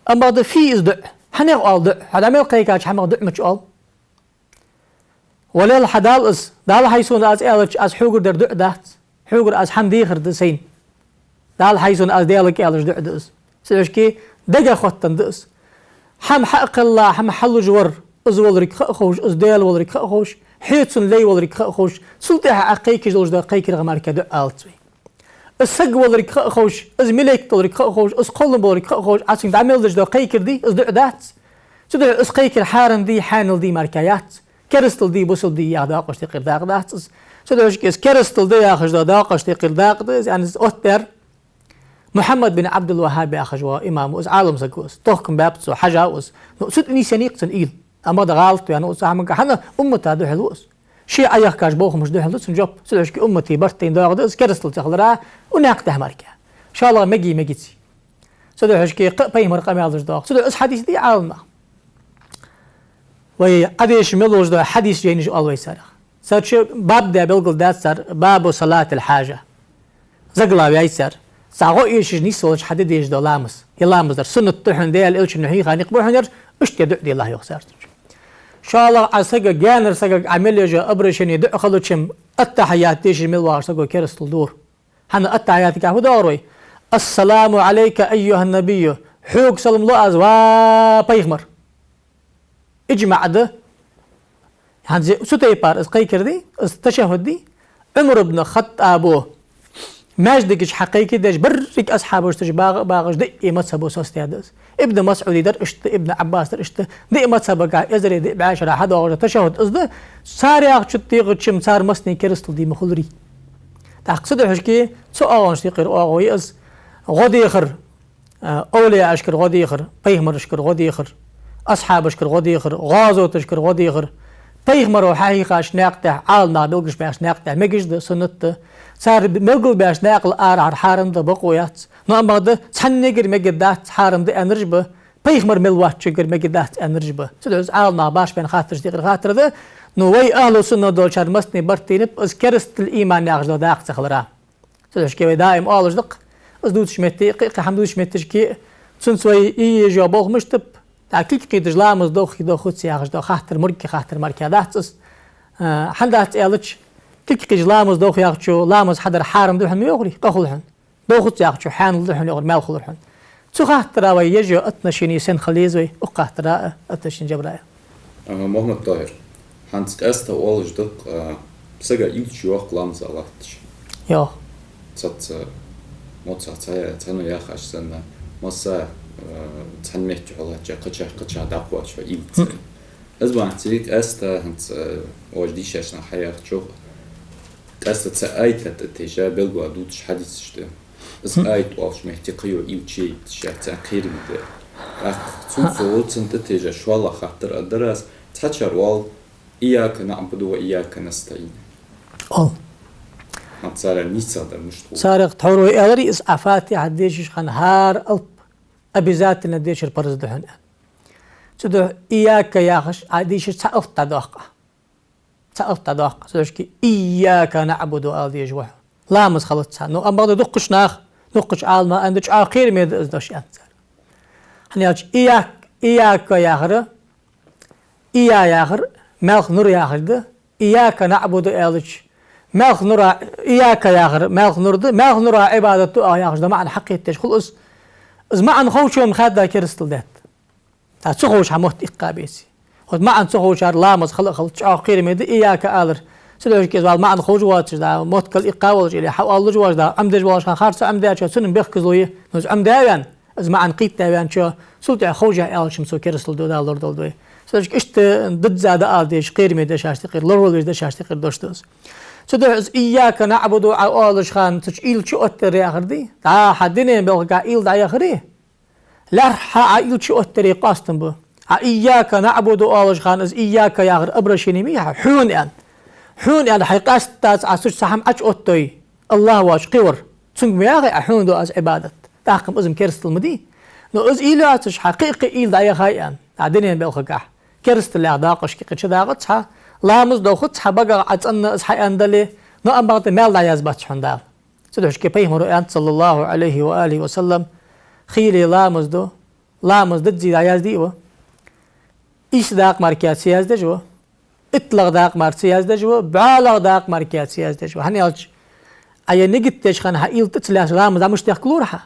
Амма бакъда фу я из дуӀа? Хьанах оал дуӀа? Хьа дӀа мел кхайкача хӀамах дуӀа мича оал? Валел хьа Дала из, Дала хьай сона аз аьлча, аз хьогара дар дуӀа дац. Хьогара аз хӀама дехар да сайна. Дала хьай сона аз Даьлага аьлча дуӀа да из. Цудухьа дега хоттан да из. ХӀама хьакхелла, хӀама хьалуш вар, из волга ха а ховш, из Даьла волга ха а ховш, хьо цун лай волга ха а ховш, цул тӀехьа Ӏа кхайкаш долаш дола кхайкарга мара дуӀа алац вай. Из саг волга ха а ховш, из малейк долга ха а ховш, из кхоллам болга ха а ховш, Ӏа цунга дӀа мел деш дола кхайкар дий, из дуӀа дац. Цудухьа из кхайкар хьарам дий, хьанал дий мара яц. Керастал дий, бусалба дий яха доакъашта юкъера дакъа дац из. Цудухьа из керастал да яхаш дола доакъашта юкъера дакъа да из, аьнна из оттадаьр Мухьаммад бин Ӏабдул-ВахӀхӀаб яхаш вола имам ва из, Ӏалам саг ва из, тохкам баьб цо, хьажав из. Ну, цу тӀа нийсъеннай-кх цун уйла. Амма бакъда гӀалат ва, ну, цу хӀаманга хӀана, уммата духьал ва из. Ше Ӏа яхкаш болх муш духьал да цун жоп. Цудухьа уммата барт тайна доагӀа да из, керастал ца хилара, укх наькъа тӀа мара. ШоллагӀа мег а мегаций. Цудухьа кхы а пайхамара къамаьлаш доагӀа. Цудухьа из хьадис дий Ӏаламнаха. Вай Ӏа дешаш мел долаш дола хьадис жайнаш оал вай царех. Цар чу баб даь белгалдаьд цар, «Бабу салатил хьажа». Заглавие яьй цар. Цхьа гӀо эшаш нийсвелча хьаде дезаш дола ламаз. Е ламаз дар суннат да хьона, Даьла Элчано хьийха никъ ба хьона ер, иштта дуӀа делахь, йоах цар цу чу. ШоллагӀа Ӏа сага, гаьнара сагага Ӏа мел еш йола обращени дуӀа хилча-м, аттахьият дешаш мел вагӀача саго керастал дора. ХӀана, аттахьиятагахь фу доагӀар вай? «Ассаламу Ӏалайка айюхӀан-набийю», хьога салам лу аз, ва пайхамар. ИжмаӀ да. ХӀанз цу тайпара из кхайкар дий, из ташаххӀуд дий, Ӏумар ибн ХаттӀаба маьждига чу хьакхайкадеш, берригаш асхьабаш цу чу багӀа а багӀаш, диъ мазхӀабо соцадаьд из. Ибн МасӀуда дар иштта, Ибн Ӏаббаса дар иштта, диъ мазхӀабагахь эзари диъ бӀаь шера хьадоагӀаш да ташаххӀуд из да, царех чу тӀехача-м цар массане керастал де ма хуларий. ТӀаккха цудухьа кхы цу оагӀонашта юкъера оагӀув я из, гӀо дехар, а, овлияашкара гӀо дехар, пайхамарашкара гӀо дехар, асхьабашкара гӀо дехар, гӀазоташкара гӀо дехар, пайхамаро хьахьийхача наькъа тӀа, Ӏаламнаха белгалбаьча наькъа тӀа мегаш да, суннат да. Цар белгалбаьча наькъал арахьара хьарам да, бокъо яц. Но амма бакъда цхьаннегара мегаргдац хьарам да аьннараш ба, пайхамар мел воацачунгара мегаргдац аьннараш ба. Цудухьа из Ӏаламнаха башха баьнна хаттарашта юкъера хаттар да. Но вай ахӀлу сунна долчар массане барт тайнаб, из керастал, иман яхаш дола дакъа ца хилара. Цудухьа вай даим оалаш да-кх, из дувцача метте, кхы, кхы хӀама дувцача метте, цунца вай е еза йола болх мишта ба, тӀаккха кулг кхийдаш ламаз дохий, дохац яхаш дола хаттар, мургий хаттар мара дац из. А, хӀана дац аьлча, кулг кхийдаш ламаз дохий яхачо ламаз хьадар хьарам да хьона ма йоахарий, къа хул хьона. Дохац яхачо хьанал да хьона йоахар, маьл хулар хьона. Цу хаттара вай еш йола отношени сенна хила еза вай, укх хаттара а отношени, Джабраил? А, Мухьаммад-ТӀахӀир, хӀанз къаьстта оалаш да-кх, а, сага уйла чуйоаккх ламаза латташ. Йоах. Цаца, моцах цхьа-, цхьанне яхача санна, масса, а, цхьан метте хьалхачча, кхычахьа, кхычахьа дӀакхоачаш хьо уйла ца. Из бахьан долаш къаьстта хӀанз, а, оаш дийшача наха хьаяхачох, къаьстта цу аята тӀа тешаш белгала дувцаш хьадисаш да. Из аят оалача метте кхыйола уйла чуйойташ яц, цхьа кхераме да. ТӀаккха цунца, цунна тӀатешаш шоллагӀа хаттар а дар аз, цхьачар оал: «Ийяка наӀбуду ва ийяка настаӀин». Оал. ХӀанз цар нийсагӀа дар мишта хул? Царех тхьовра вай аьлар из, Ӏа Фатихьа дешаш хана хӀара алап обязательно дешар парз да хьона. Цудухьа «ийяка» яхаш Ӏа дийшача цхьа алап дӀадоаккх. Цхьа алап дӀадоаккх. Цудухьа «Ийяка наӀбуду» ала дезаш ва хьо. Ламаз хилац цхьа. Ну, амма бакъда дуккхача наха, дуккхача Ӏаламнаха аьннад, чӀоагӀа кхераме да из дош, аьннад цар. ХӀана аьлча «ийяк-, ийяка» яхар, «ийя» яхар маьлха нур яхар да, «ийяка наӀбуду» аьлча, маьлха нура, «ийяка» яхар маьлха нур да, маьлха нура Ӏибадат ду оаха яхаш дола маӀан хьакхетадеш хул из. Из маӀан ховчо-м хаьдда керастал даьд. ТӀаккха ца ховш хьа мотт иккха беций. ХӀаьта маӀан ца ховчар ламаз хила а хилац, чӀоагӀа кхераме да «ийяка» алар. Цудухьа из вай маӀан ховш воацаш да, мотт кӀал иккха волаш или хьаоалаш воацаш да, Ӏомадеш волаш хана харца Ӏомадаьчоа цунна бехказло я, ну, из Ӏомадаь а ваьнна, из маӀан кхийтта а ваьнначоа, цул тӀехьа ховш а аьлча-м цо керастал ду, Дала лорадолда вай. Цудухьа иштта дизза да ала дезаш, кхераме дешашта юкъера, лоравала веза дешашта юкъера дош да из. Цудухьа из «ийяка наӀбуду» Ӏа оалаш хана цу чу уйла чуоттадар яхар дий, дӀа хьа дунен балхагахь уйла дӀаяхаре, лаьрххӀа Ӏа уйла чуоттадаре къоастам ба. Ӏа «ийяка наӀбуду» оалаш хана из «ийяка» яхар обращени ма йий хьа, хьона аьнна. Хьона аьнна, хьай къаьстта Ӏа цу чу цхьа хӀама Ӏочуоттадой, АллахӀ воацача кхы вар. Цунга ма яхий Ӏа: «Хьона ду аз Ӏибадат». ТӀаккха-м из-м керастал ма дий. Но из уйла йоацаш хьа кхы-кхы уйла дӀаяхай аьнна, а дунен балхагахь керастал яха доакъашка кхы чудагӀац хьа, ламаз дохац хьа багах Ӏа цӀена из хьааьнна дале, но амма бакъда маьл дӀаязбац хьона Дала. Цудухьа пайхамара аьннад, صلى الله عليه وآله وسلم, хийла ламаз ду, ламаз дизза дӀаязде ва, ийс дакъа мара ца яздеш ва, иттлагӀа дакъа мара ца яздеш ва, бӀаьлагӀа дакъа мара ца яздеш ва. ХӀана аьлча, Ӏа е нигат деш хана хьа уйла тӀа ца лаьттача ламаз дӀа мишта дехка лора хьа?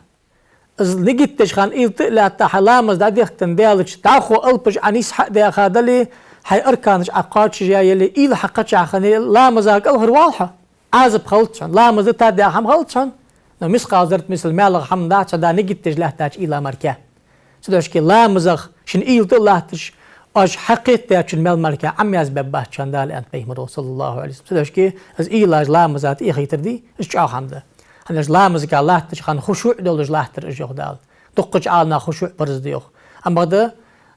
Из нигат деш хана уйла тӀа а лаьтта хьа ламаз дӀадехкадаьлча, дӀахо алапаш Ӏа нийса хьа а даьха дале, хьай арканаш Ӏа кхоачашъяь яле, уйла хьа кхычахьа хинна яле, ламаза кӀалхарвоал хьо. Ӏазап хилац хьона, ламаз дита даь хӀама хилац хьона, но мискъал заррат мисал маьлах хӀама дац хьа да нигат деш лаьттача уйла мара. Цудухьа ламазах шун уйла тӀа а латташ, оаш хьакхетадаьчун маьл мара Ӏа язбергбац хьона Дала, аьннад пайхамара, صلى الله عليه وسلم. Цудухьа из уйла ламаза тӀа эхийтар дий, из чӀоагӀа хӀама да. ХӀана аьлча ламазага латтача хана хушуӀ долаш латтар из, йоах Дала. Дуккхача Ӏаламнаха хушуӀ парз да йоах. Амма бакъда,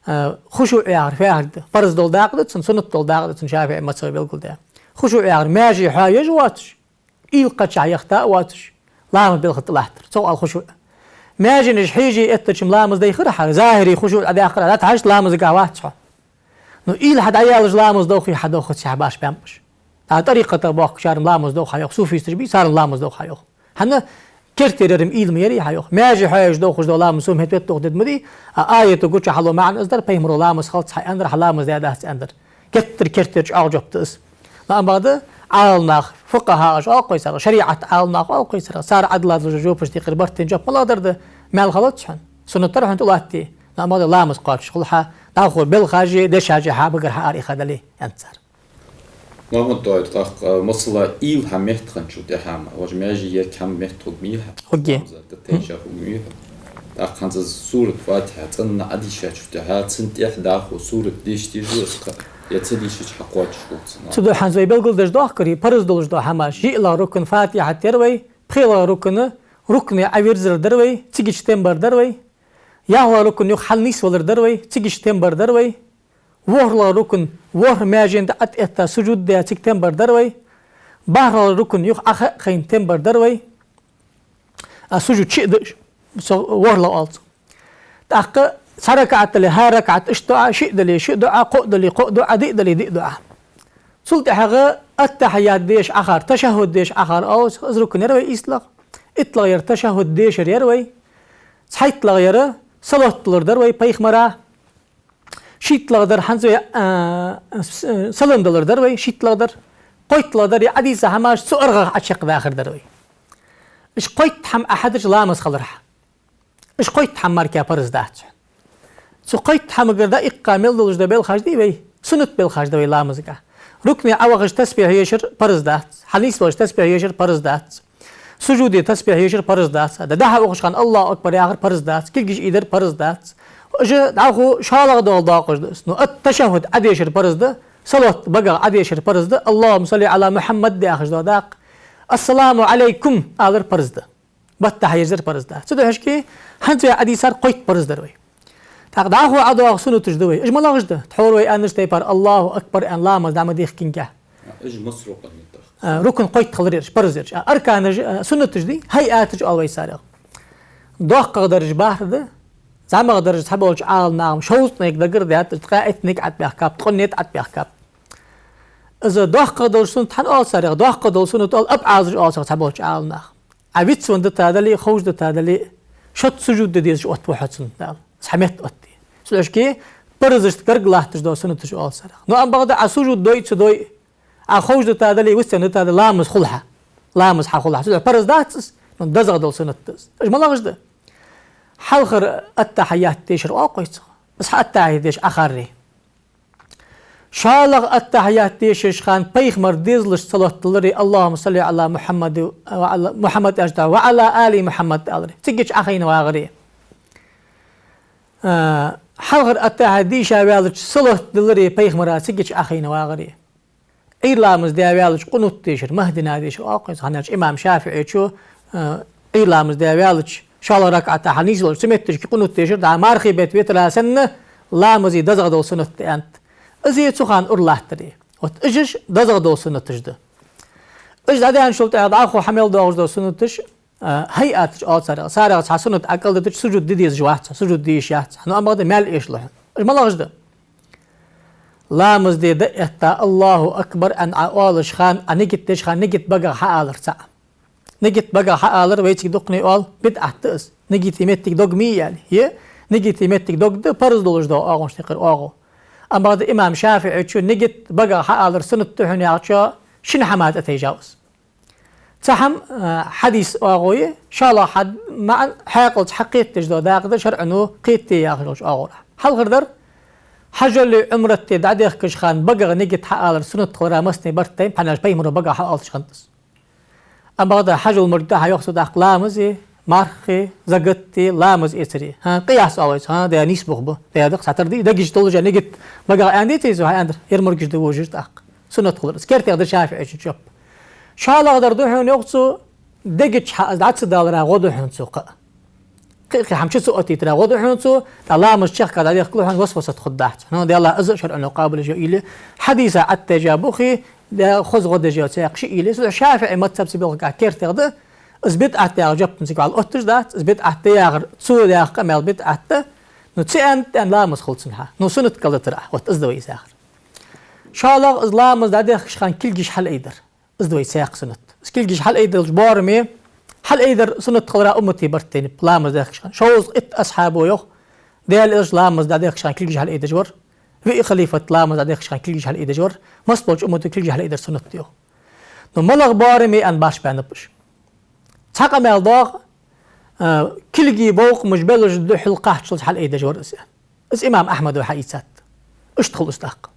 э, хушуӀ яхар фу яхар да? Парз дола дакъа да цун, суннат дола дакъа да цун, ШафиӀий мазхӀаба белгалдаь. ХушуӀ яхар маьже хьоаеш воацаш, уйла кхычахьа яхийта а воацаш, ламаз белха тӀа латтар. Цох оал хушуӀ. Маьженаш хьежа эттача-м ламаз дайхар хьа, захӀири хушуӀ Ӏа даьккхар, дӀатӀахьажача ламазагахь вац хьо. Но уйла хьа дӀаяллаш ламаз дохий, хьадохац хьа баш бампаш. ТӀаккха тӀарикъата бохкачар-м ламаз дох хьа йоах, суфисташ бий, цар-м ламаз дох хьа йоах. ХӀана? Кертердар-м уйла ма ярий хьа йоах. Маьже хьоаеш дохаш дола ламаз сона хӀета вет дох дед ма дий, а аята гуча хьало маӀан из дар, пайхамара ламаз хилац хьа аьннадар, хьа ламаз даь дац аьннадар. Геттара кертера чӀоагӀа жоп да из. Но амма бакъда Ӏаламнах, фукъахӀаш оал-кх вай царах, шариӀат Ӏаламнах оал-кх вай царах, цар Ӏадала жопаш декхар барт тӀа жоп ма ладар да, маьл хилац хьона. Суннат дар хьона тӀа латте. Но амма бакъда ламаз кхоачаш хул хьа, дӀахо белхаш е, дешаш е хьа багара хьа ара иха дале, аьннад цар. Мухьаммад-ТӀахӀир, тӀаккха, масала, уйла хьа метта хинначул тӀехьа-м, вож маьже ерг хьа метта хургья хьа? Хургья. Ламаза тӀа тайша хургья хьа? ТӀаккха хӀанз из сурат Фатихьа цӀена Ӏадийшачул тӀехьа, цун тӀехьа дӀахо сурат дешаш деза из кхы, е ца дийшача хьакхоачаш хул цун? Цудухьа хӀанз вай белгалдеш доахкарий, парз долаш дола хӀамаш, йиълагӀа рукн Фатихьат яр вай, пхелагӀа рукн, рукне Ӏовирзар дар вай, цигача тем бар дар вай, ялхлагӀа рукн юха хьалнийсвалар дар вай, цигача тем бар дар вай, ворхӀлагӀа рукн, ворхӀ маьжен тӀа Ӏоэтта сужуд даь, цига тем бар дар вай, бархӀлагӀа рукн юха Ӏохайна тем бар дар вай, а сужуд шиъ да уж, со ворхӀлагӀа оал цох. ТӀаккха цхьа ракаӀат дале, хӀара ракаӀат иштта дуӀа, шиъ дале, шиъ дуӀа, кхоъ дале, кхоъ дуӀа, диъ дале, диъ дуӀа. Цул тӀехьагӀа аттахьият деш Ӏохар, ташаххуд деш Ӏохар оал цох, из рукн яр вай ийслагӀа. ИттлагӀъяр ташаххуд дешар яр вай. ЦхьайттлагӀъяр салот далар дар вай пайхамара. ШийттлагӀдар хӀанз вай, а, с-, салам далар дар вай, шийттлагӀдар. КхойттлагӀдар е Ӏадийца хӀамаш цу аргӀах Ӏочакхдахар дар вай. Уж кхойтта хӀама Ӏа хьадаьча ламаз хилар хьа. Уж кхойтта хӀама мара парз дац хьона. Цу кхойтта хӀамагара дӀаиккха мел долаш дола белхаш дий вай, суннат белхаш да вай ламазагахь. Рукне Ӏовахаш тасбихь ешар парз дац, хьалнийсвелча тасбихь ешар парз дац. Сужуде тасбихь ешар парз дац. ДӀа-, дӀа-хьа ухаш хана Аллаху акбар яхар парз дац. Кулгаш ийдар парз дац. Уж дӀахо шоллагӀа дола доакъаш да уж. Но ат-ташаххуд Ӏодешар парз да. Салот багах Ӏодешар парз да. اللهم صل على محمد яхаш дола дакъа. السلام عليكم алар парз да. Баттахьа ерзар парз дац. Цудухьа хӀанз вай Ӏодийцар кхойтта парз дар вай. ТӀаккха дӀахо Ӏодоагӏа суннаташ да вай. Уж малагӀаш да? Тхьовра вай аьннача тайпара Аллаху акбар аьнна ламаз дӀа ма дехкинге. Уж масса рукн да? А, рукн кхойтта хилар ераш, парз ераш. А, арканаш, а, суннаташ дий, хӀайъаташ оал вай царех. ДоккхагӀдараш бархӀ да, зӀамагӀдараш цхьаболча Ӏаламнаха шовзткъанега дагардаьд, ткъаь иттанега Ӏобаьхкаб, ткъаь итт Ӏобаьхкаб. Из доккхагӀдола суннат хӀана оал царех? ДоккхагӀдола суннат оал абӀазаш оал цох цхьаболча Ӏаламнаха. Ӏа вицвенна дита дале, ховш дита дале, шозза сужуд де дезаш оттаву хьо цунна, Дала. Цхьа метта оттае. Цудухьа парзашта гарга латташ дола суннаташ оал царех. Но амма бакъда Ӏа сужуд дой а ца дой а, Ӏа ховш дита дале, вицвенна дита дале, ламаз хул хьа. Ламаз хьа хул хьа. Цудухьа парз дац из, но дезагӀдола суннат да из. Уж малагӀаш да? Хьалхара аттахьият дешар оал-кх вай цох. Из хьа аттахьият деш Ӏохарре. ШоллагӀа аттахьият дешача хана пайхамара дезалашта салот даларе, اللهم صل على محمد وعلى، محمد аьлча, وعلى آل محمد аларе. Цигача Ӏохайна вагӀаре. А, хьалхара аттахьият дийша ваьлча салот даларе пайхамара, цигача Ӏохайна вагӀаре. Ӏуйра ламаз даь ваьлча къунут дешар, махдина дешар оал-кх вай цох. ХӀана аьлча имам ШафиӀийчо, а, Ӏуйра ламаз даь ваьлча, шоллагӀа ракаӀата хьалнийсвелча цу метташка къунут дешар, дӀа мархий бетта витра санна, ламаза дезагӀдола суннат да аьннад. Из е цу хана ура латтаре. Вот уж дезагӀдола суннаташ да. Уж дӀадаьнначул тӀехьагӀа дӀахо хьа мел доагӀаш дола суннаташ, А, хӀайъаташ оал царех. Царех цхьа суннат Ӏа кӀалдитача сужуд де дезаш вац, сужуд де йиш яц. Ну, амма бакъда маьл эшалу хьона. Уж малагӀаш да? Ламаз де дӀаэтта, «Аллаху акбар» аьнна Ӏа оалаш хана, Ӏа нигат деш хана, нигат багах хьаалар цаӀ. Нигат багах хьаалар вайцига дукхане оал, бидӀат да из. Нигата моттиг дог ма яй, е? Нигата моттиг дог да, парз долаш да оагӀонаш тӀехьара оагӀув. Амма бакъда имам ШафиӀийчо нигат багах хьаалар суннат да хьона яхача, шин хӀаман тӀатайжав из. Цхьа хӀама, а, хьадис оагӀув я, шоллагӀа хӀама маӀан хьаькъалца хьакхетадеш дола дакъа да шарӀо кхетаде яхаш йолча оагӀорахьа. Хьалхардар, хьажолеи Ӏумрати дӀадехкаш хана багах нигат хьаалар суннат хилара массане барт тайнаб, хӀана аьлча пайхамаро багах хьаоалаш хиннад из. Амма бакъда хьажол мурд да хьа йоах цо тӀаккха ламази, мархеи, закати, ламаз эцари. ХӀа, къияс оал вай цох, хӀа, да нийса бух ба. Да даккха цхьатарра дий, дега чу долаш а нигат багах аьннадий цо, хьааьннадар, ер мургаш да вожаш тӀаккха. Суннат хилар из. КертегӀа да ШафиӀийчун жоп. ШоллагӀдар да хьона йоах цо, дега чу хьа из дӀа ца далара гӀо да хьона цо кхы а. Кхы а кхы хӀама чу ца оттийтара гӀо да хьона цо, тӀаккха ламаз чехка дӀадехкалу хьона васвасат хургдац. ХӀана аьлча Даьла из а шарӀо къоабалъеш йола уйла я. Хьадиса Ӏаттежа бухи, да хоза гӀо дежа цхьаькха ши уйла я. Цудухьа ШафиӀий мазхӀабаца белгалдаь кертегӀа да, из бидӀат да яха жоп цига вӀалла отташ дац, из бидӀат да яхар, цо яха къамаьл бидӀат да, ну, цу аьнна тӀа ламаз хул цунна хьа. Ну, суннат кӀалдитар Ӏа, вот из да вай из яхар. ШоллагӀа из ламаз дӀадехкаш хана кулгаш хьалъайдар. Из да вай цхьаькха суннат. Из кулгаш хьалъайдалча боараме, хьалъайдар суннат хилара уммата барт тайнаб, ламаз дехкаш хана. Шовзткъа итт асхьабо йоах, Даьла Элча ламаз дӀадехкаш хана кулгаш хьалъайдеш вар, виъ халифат ламаз дӀадехкаш хана кулгаш хьалъайдеш вар, массаболча уммата кулгаш хьалъайдар суннат да йоах. Ну, малагӀа боараме аьнна башха баьннаб уж. Цхьа къамаьл доагӀа, а, кулгий бовкъамаш беллача духьал кхаччалца хьалъайдеш вар из. Из имам Ахьмада хьаийцад. Иштта хул из тӀаккха.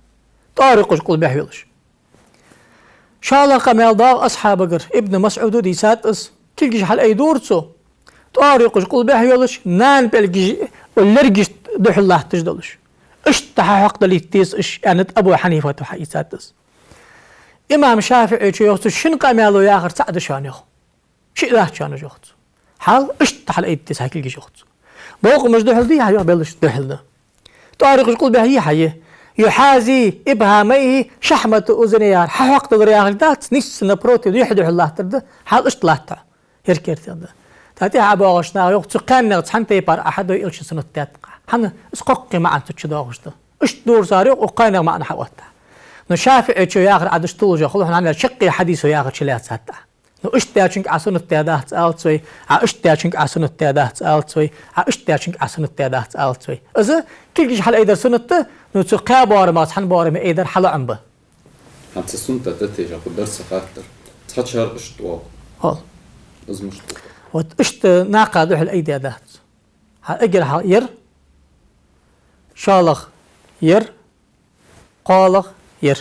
ТӀоара юкъаш къулбехьа йолаш. ШоллагӀа къамаьл доагӀа асхьабагара, Ибн МасӀуда дийцад из, кулгаш хьалъайдора цо, тӀоара юкъаш къулбехьа йолаш, нана пӀелгаш лергашта духьал латташ долаш. Иштта хьахьокхадалийта деза уж, аьннад Абу Хьанифата хьаийцад из. Имам ШафиӀийчо йоах цу шин къамаьло яхар цаӀ да шоана йоах. Шиъ дац шоана уж йоах цо. Хьал иштта хьалъайда деза хьа кулгаш йоах цо. Бовкъамаш духьал дий хьа йоах беллача духьал да. ТӀоара юкъаш къулбехьа йий хьа е? «يحاذي إبهاميه شحمة أذنيه» яхар хьахьокхадалар яхилга дац, нийсса напротив, юхь духьал латтар да, хьал иштта латт хьа. Ер кертегӀа да. ТӀаккха тӀехьа боагӀаш наха йоах, цу кхаьннех цхьан тайпара Ӏа хьадой Элчан суннат даьд-кх. ХӀана? Из кхоккхе маӀан цу чу доагӀаш да. Иштта дора цар йоах, укх кхаьннех маӀан хьаотт хьа. Ну, ШафиӀийчо яхар Ӏа деш туллаш йоах, хӀана аьлча шаккхе хьадисо яхар чулоацац тӀа. Ну, иштта даьчунга Ӏа суннат даь дац алац вай, Ӏа иштта даьчунга Ӏа суннат даь дац алац вай, Ӏа иштта даьчунга Ӏа суннат даь дац алац вай. Из кулгаш хьалъайдар суннат да, ну, цу кхаь боарамах цхьан боараме айдар хьалаӀам ба. ХӀанз цу суннат тӀатайжа кхы дар са хаттар. Цхьачар иштта оал. Оал. Из мишта да? Вот иштта накха духьал айдаь дац. Хьа эггара хьалха ер, шоллагӀа ер, кхоалагӀа ер.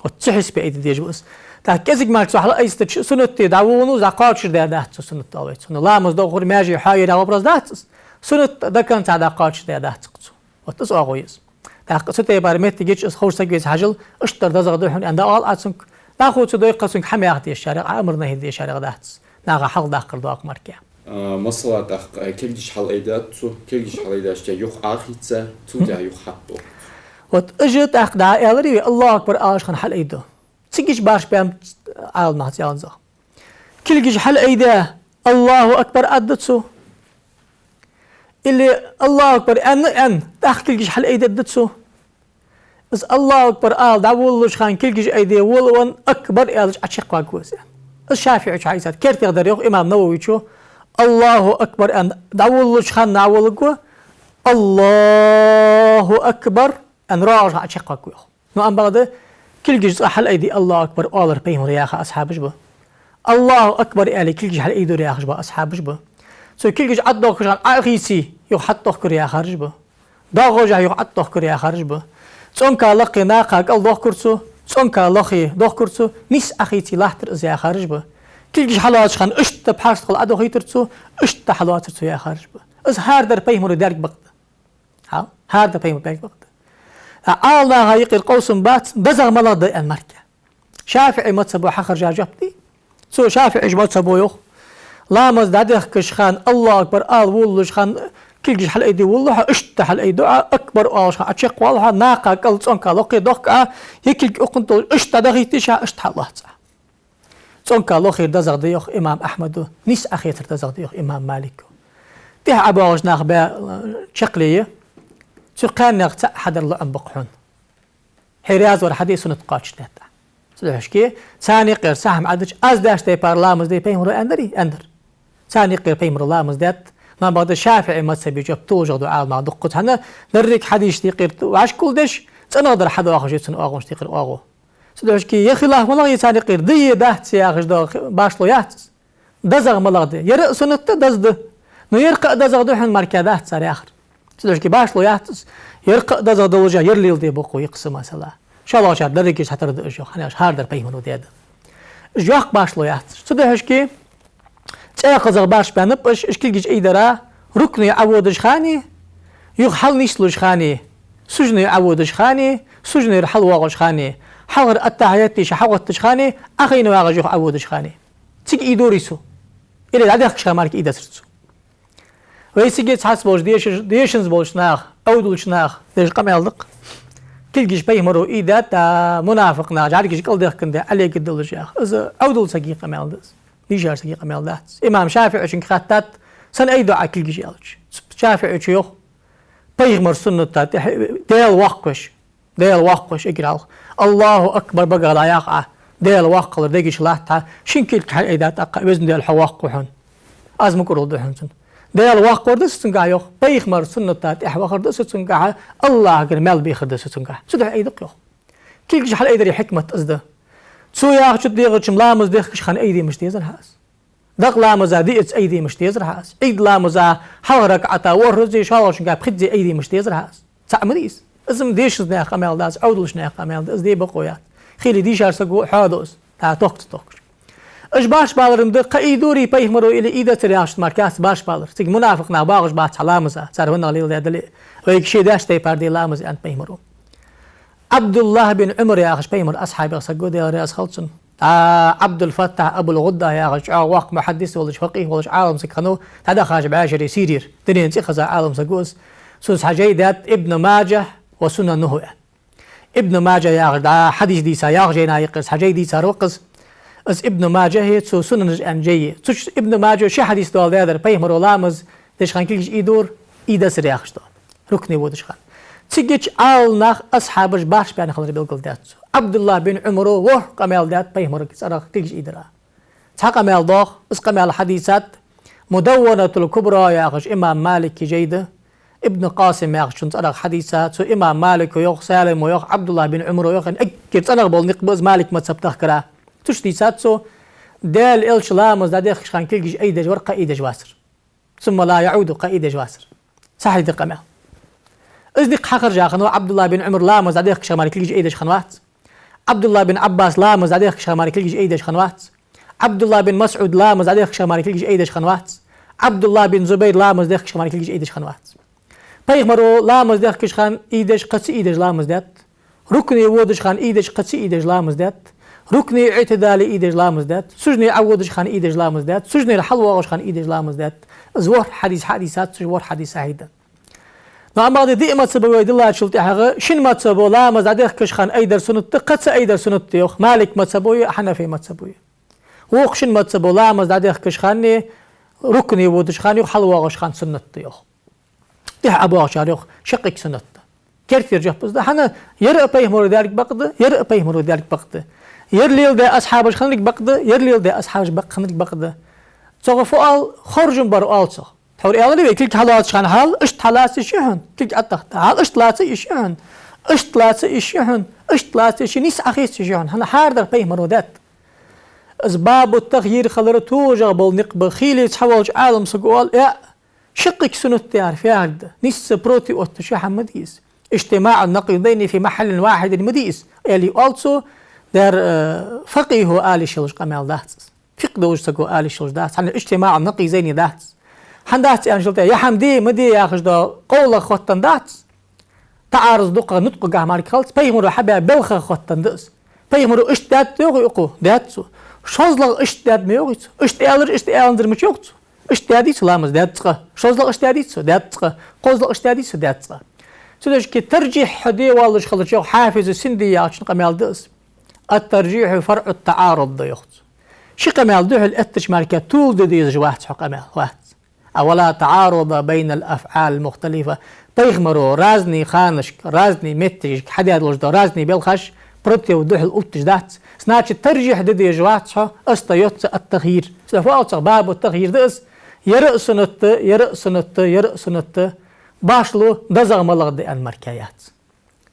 Вот цу хьисапе айда дезаш ва из. ТӀаккха кӀезига мара цо хьалъайстача суннат де дӀаволавеннав, дӀакхоачашдаь дац цо суннат оал вай цунах. Ламаз дохар, маьже хьоаяр яха вопрос дац из. Суннат даканца дӀакхоачашдаь дац-кх цо. Вот из оагӀув я из. ТӀаккха цу тайпара моттиг йича из ховш саг веце хьажал, иштта дар дезагӀа да хьона аьнна дӀаоал Ӏа цунга. ДӀахо цу дойкха цунга хӀама яха дезачарех, Ӏа амар нахӀи дезачарех дац. Наха хьалха даккхар доагӀа мара-кх. А, масала, тӀаккха, а, кулгаш хьалъайдаьд цо, кулгаш хьалъайдаьчул тӀехьа юха Ӏохийца, цул тӀехьа юха хьатӀадохк. Вот уж тӀаккха дӀааьлар вай, «Аллаху акбар» алаш хана хьалъайду. Цига иштта башха баьннаб Ӏаламнаха цӀеланза. Кулгаш хьалъайдаь, «Аллаху акбар» аргда цо? Или «Аллаху акбар» аьнна, аьнна, тӀаккха кулгаш хьалъайдергда цо? Из «Аллаху акбар» ала дӀаволалуш хана кулгаш айде волавенна, «акбар» аьлча Ӏочакхваргва из. Из ШафиӀийчо хьаийцад. КертегӀа дар йоах имам Нававийчо, «Аллаху акбар» аьнна дӀаволалуш хана дӀаволалургва, «Аллаху акбар» аьнна рогӀаш хана Ӏочакхваргва йоах. Ну, амма бакъда, кулгаш цкъа хьалъайде «Аллаху акбар» оалар пайхамара яха асхьабаш ба. «Аллаху акбар» аьле кулгаш хьалъайдора яхаш ба асхьабаш ба. Цо кулгаш Ӏодохкаш хана Ӏохийце, юха хьатӀадохкар яхараш ба. ДоагӀаш хана юха Ӏодохкар яхараш ба. ЦӀонка лакхе накха кӀал дохкар цо, цӀонка лохе дохкар цо, нийсса Ӏохийце латтар из яхараш ба. Кулгаш хьалоацаш хана иштта пхьарстхал Ӏодохийтар цо, иштта хьалоацар цо яхараш ба. Из хӀара дар пайхамара даьрг бакъда. Хьа, хӀара дар пайхамара даьрг бакъда. А Ӏаламнаха юкъера къовсам бац, дезагӀа малагӀа да аьнна мара-кх. ШафиӀий мазхӀабо хьахержа жоп дий? Цу ШафиӀий мазхӀабо йоах: ламаз дӀадехкаш хана, «Аллаху акбар» ала волалуш хана, кулгаш хьалъайде волалу хьо, иштта хьалъайду Ӏа, «акбар» оалаш хана Ӏочакхвалалу хьо, накха кӀал цӀонка лохе дохку Ӏа, е кулг укхунна долаш иштта дӀадахийта йиш я, иштта хьалоац Ӏа. ЦӀонка лохера дезагӀа да йоах имам Ахьмада, нийса Ӏохецара дезагӀа да йоах имам Малика. ТӀехьа ӀобоагӀаш нах бе-, чаккхе я, цу кхаьннех цаӀ хьадар лоӀам ба-кх хьона. Хьо раьза вар хьаде, суннат кхоачашдетта. Цудухьа шки, царна юкъера сахьам Ӏадича, аз деш тайпара ламаз де пайхамаро аьннадарий? Аьннадар. Царна юкъера пайхамаро ламаз детт, но бакъда ШафиӀий мазхӀабе жоп толашагӀа да Ӏаламнах дуккхаза, хӀана, деррига хьадисашта юкъера вӀашкагулдеш, цӀенагӀдар хьадоахаш я цун оагӀонашта юкъера оагӀув. Цудухьа шки, е хилаф малагӀа я царна юкъера, да е дац яхаш да, башхало яц из. ДезагӀа малагӀа да? Ер а суннат да, деза да. Но ер кхы а дезагӀа да хьона мара дац цар яхар. Цудухьа шки, башхало яц из. Ер кхы а дезагӀа долаш, ер леладе бокъо я-кх са масала. ШоллагӀчар деррига хьатӀара да уж йоах, хӀана аьлча хӀара дар пайхамаро даьд. Уж йоккха башхало яц уж. Цудухьа шки, цӀе кхазагӀа башха баьннаб уж, уж кулгаш айдара, рукуӀе Ӏоводача хана, юха хьалнислуш хана, сужуде Ӏоводача хана, сужудера хьалвоагӀача хана, хьалхара аттахьият дийша хьалгӀаттача хана, Ӏохайна вагӀаш юха Ӏоводача хана. Цига айдорий цо? Или дӀадехкача хана мара айдацар цо? Вай цига цхьацца болча дешаш-, дешанза болча наха, Ӏовдалча наха деш къамаьл да-кх. Кулгаш пайхамаро айдаьд, а мунафикъ наха жӀаргаш кӀалдехкандаь Ӏолегадалаш яха. Из Ӏовдала сага къамаьл да из. Дийшача сага къамаьл дац. Имам ШафиӀийчунга хаьттад: «Сенна айдой Ӏа кулгаш?» — аьлча. ШафиӀийчо йоах: «Пайхамара сунната тӀехьа Даьла воккхавеш, Даьла воккхавеш эггара хьалха. Аллаху акбар багах дӀаяха Ӏа, Даьла воккха хилар дега чу латт хьа, шин кулг хьаайдаь тӀаккха, Везан Даьла, хьо воккха ва хьона. Аз мукӀарло ду хьона цунна. Даьла воккха вар да со цунгахьа, йоах, пайхамара сунната тӀехьа вахар да со цунгахьа, Аллахьагара маьл бехар да со цунгахьа». Цудухьа айда-кх, йоах. Кулгаш хьалайдара хьикмат из да. Цо яхача тӀа дегӀача ламаз дехкача хана айдемаш дезар хьа из. Дакъа ламаза диъазза айдемаш дезар хьа из. Ӏийд ламаза хьалхарча ракаӀата ворхӀазза, шоллагӀчунгахьа пхезза айдемаш дезар хьа из. ЦаӀ ма дий из. Из-м дешанза наьха къамаьл дац, Ӏовдалча наьха къамаьл да из, де бокъо яц. Хила дийшача саго хьоаду из, тӀа тохкаш тохкаш. Уж башха балар-м да, кхы айдорий пайхамаро или айдацар яхаш мара кхы башха балар. Цига мунафикъ нах боагӀаш бац хьа ламаза, цар фуннагӀа леладаь дале а. Вайга ше деш тайпара де ламаз, аьннад пайхамаро. Ӏабдуллахь бин Ӏумар яхаш пайхамара асхьабех саг ва, Даьла раьза хилва цунна. ДӀа Ӏабдул-Фаттахь Абул-ГӀудда яхаш чӀоагӀа воккха мухьаддис волаш, факъихӀ волаш, Ӏалам саг хиннав, дӀадахача бӀаьшере Сирера, дунен цӀихеза Ӏалам саг ва из. Цо цхьа жай даьд Ибн Маджахь ва Сунануху аьнна. Ибн Маджахь яхаш дӀа хьадис дийца ялх жайна юкъера цхьа жай дийцар ва-кх из. Из Ибн Маджахьи цун Сунанаш аьнна жай я. Цу чу Ибн Маджахьо ши хьадис доаладаьдар, пайхамаро ламаз деча хана кулгаш айдора, айдацар яхаш дола. РукуӀе водача хана. Цигача Ӏаламнах, асхьабаш башха баьнна хилар белгалдаьд цо. Ӏабдуллахь бин Ӏумаро ворхӀ къамаьл даьд пайхамара цӀерагӀа кулгаш айдара. Цхьа къамаьл доагӀа, из къамаьл хьадийцад Мудавванатул Кубра яхаш имам Малика жай да. Ибн Къасим яхачун цӀерагӀа хьадийца, цу имам Малика йоах, Салима йоах, Ӏабдуллахь бин Ӏумара йоах, эггара цӀенагӀа бола никъ ба из Малика мазхӀаб тахкара. Цу чу дийцад цо, Даьла Элча ламаз дӀадехкача хана кулгаш айдеш вар, кхы айдеш вацар. ثم لا يعود, кхы айдеш вацар. Сахьихь да къамаьл. Из дика хьахержа хиннав Ӏабдуллахь бин Ӏумар ламаз дӀадехкача хана мара кулгаш айдеш хиннавац. Ӏабдуллахь бин Ӏаббас ламаз дӀадехкача хана мара кулгаш айдеш хиннавац. Ӏабдуллахь бин МасӀуд ламаз дӀадехкача хана мара кулгаш айдеш хиннавац. Ӏабдуллахь бин Зубайр ламаз дехкача хана мара кулгаш айдеш хиннавац. Пайхамаро ламаз дехкача хана айдеш, кхы ца айдеш ламаз даьд. РукуӀе водача хана айдеш, кхы ца айдеш ламаз даьд. РукуӀе, Ӏитидале айдеш ламаз даьд. Сужуде Ӏоводача хана айдеш ламаз даьд. Сужудера хьалвоагӀача хана айдеш ламаз даьд. Из ворхӀ хьадис хьадийцад цо, ворхӀ хьадис сахьихь да. Но амма бакъда диъ мазхӀаб вай диллачул тӀехьагӀа шин мазхӀабо ламаз дӀадехкача хана айдар суннат да, кхы ца айдар суннат да йоах, Малик мазхӀабо а, Хьанафи мазхӀабо а. Вокх шин мазхӀабо ламаз дӀадехкача хана, рукуӀе водача хана, юха хьалвоагӀача хана суннат да йоах. ТӀехьа ӀобоагӀачар йоах, шаккхе суннат да. Кертера жоп из да, хӀана, ер а пайхамаро даьлга бакъ да, ер а пайхамаро даьлга бакъ да. Ер леладаь асхьабаш хиннилга бакъ да, ер леладаь асхьабаш бакъ хиннилга бакъ да. Цох фу оал, хоржам бар оал цох. Тхьовра аьлар вай, кулг хьалоацача хана хьал иштта хьалаца йиш я хьона, кулг ӀотӀахьийта. Хьал иштта лаца йиш я хьона, иштта лаца йиш я хьона, иштта лаца йиш я, нийса Ӏохеца йиш я хьона. ХӀана, хӀара дар пайхамаро даьд. Из бабу тахйир хилара толашагӀа бола никъ ба, хилий цхьа волча Ӏалам саго оал, э, шаккхе суннат да яхар фу яхилга да. Нийсса против отташ я хӀама ма дий из. اجتماع النقيضين في محل واحد ма дий из. Аьле оал цо, дер, э, факъихӀо ала йиш йолаш къамаьл дац из. ФикъхӀ долаш саго ала йиш йолаш дац. ХӀана, اجتماع النقيضين дац. ХӀана дац аьнначул тӀехьагӀа, я хӀама де, ма де яхаш дола къовлах хоттаденна дац. ТаӀарруз дукха нуткъагахьа мара хилац, пайхамаро хьабаь белхах хоттаденна да из. Пайхамаро иштта даьд йоахий укхо? Даьд цо. ШозлагӀа иштта даьд ма йоахий цо? Иштта аьлар, иштта аьннадар мича йоах цо? Иштта даьдий цо ламаз? Даьд цкъа. ШозлагӀа иштта даьдий цо? Даьд цкъа. КхозлагӀа иштта даьдий цо? Даьд цкъа. Цудухьа шки, таржихь хьо де воаллаш хилча йоах, Хьафиз Синди яхачун къамаьл да из. الترجيح فرع التعارض да йоах цо. Ши къамаьл духьал эттача мара толаш де дезаш вац хьо къамаьл, вац. А ولا تعارض بين الأفعال المختلفة. Пайхамаро разный ханашка, разный меттигашка хьадаь долаш да разный белхаш против духьал отташ дац. Значит, таржихь де дезаш вац хьо, остаётся ат-тахйир. Цудухьа фу оал цох, бабу тахйир да из. Ер а суннат да, ер а суннат да, ер а суннат да. Башхало дезагӀа малагӀа да аьнна мара яц.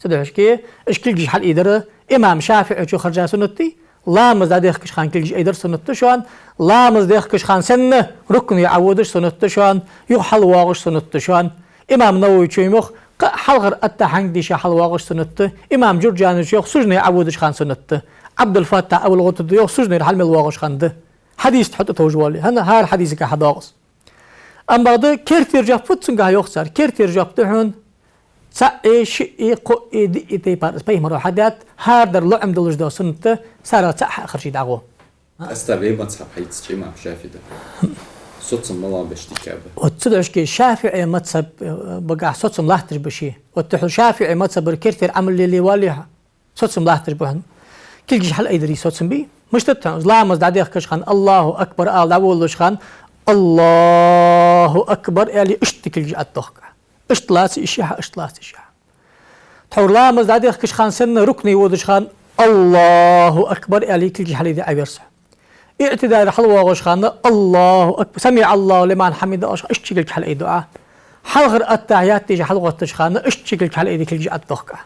Цудухьа-кх, уж кулгаш хьалъайдар имам ШафиӀийчо хержа суннат да, ламаз дӀадехкача хана кулгаш айдар суннат да шоана, ламаз дехкача хана санна рукуӀе Ӏоводаш суннат да шоана, юха хьалвоагӀаш суннат да шоана. Имам Нававийчо йоах, кхы а хьалхара аттахьият дийша хьалвоагӀаш суннат да, имам Джурджанийчо йоах, сужуде Ӏоводача хана суннат да, Ӏабдул-Фаттахь Абул-ГӀутад йоах, сужудера хьалмел воагӀача хана да. Хьадис тӀа хьатӀатовжа воале, хӀана, хӀара хьадисага хьадоагӀа из. Амма бакъда кертера жоп фуд цунгахь, йоах цар. Кертера жоп да хьона: цаӀ а, шиъ а, кхоъ а, диъ а тайпара из пайхамаро хьадаьд, хӀара дар лоӀам долаш да, суннат да, царех цаӀ хьахержача дӀагӀо. Къаьстта вай мазхӀаб хьаийцача имам ШафиӀий да. Соцам малагӀа ба ший дика ба? Вот цудухьа-кх ШафиӀий мазхӀаб, э, багахь соцам латташ ба ший. Вот духьал ШафиӀий мазхӀабера кертера Ӏамал лелае воале хьо, соцам латташ ба хьона. Кулгаш хьалъайдара соцам бий? Мишта да хьона, ламаз дӀадехкача хана «Аллаху акбар» ала дӀаволалуча хана «Аллаху акбар» аьле, иштта кулгаш Ӏодехк. Иштта лаца йиш я хьа, иштта лаца йиш я хьа. Тхьовра ламаз дӀадехкача хана санна рукуӀе водача хана «Аллаху акбар» аьле, кулгаш хьалъайде Ӏовер со. ИӀтидале хьалвоагӀача хана «Аллаху акбар, самиӀаллаху лиман хьамидаху» оалаш, иштта кулг хьалъайду Ӏа. Хьалхара аттахьият дийша хьалгӀоттача хана иштта кулг хьалъайде, кулгаш Ӏодехк Ӏа.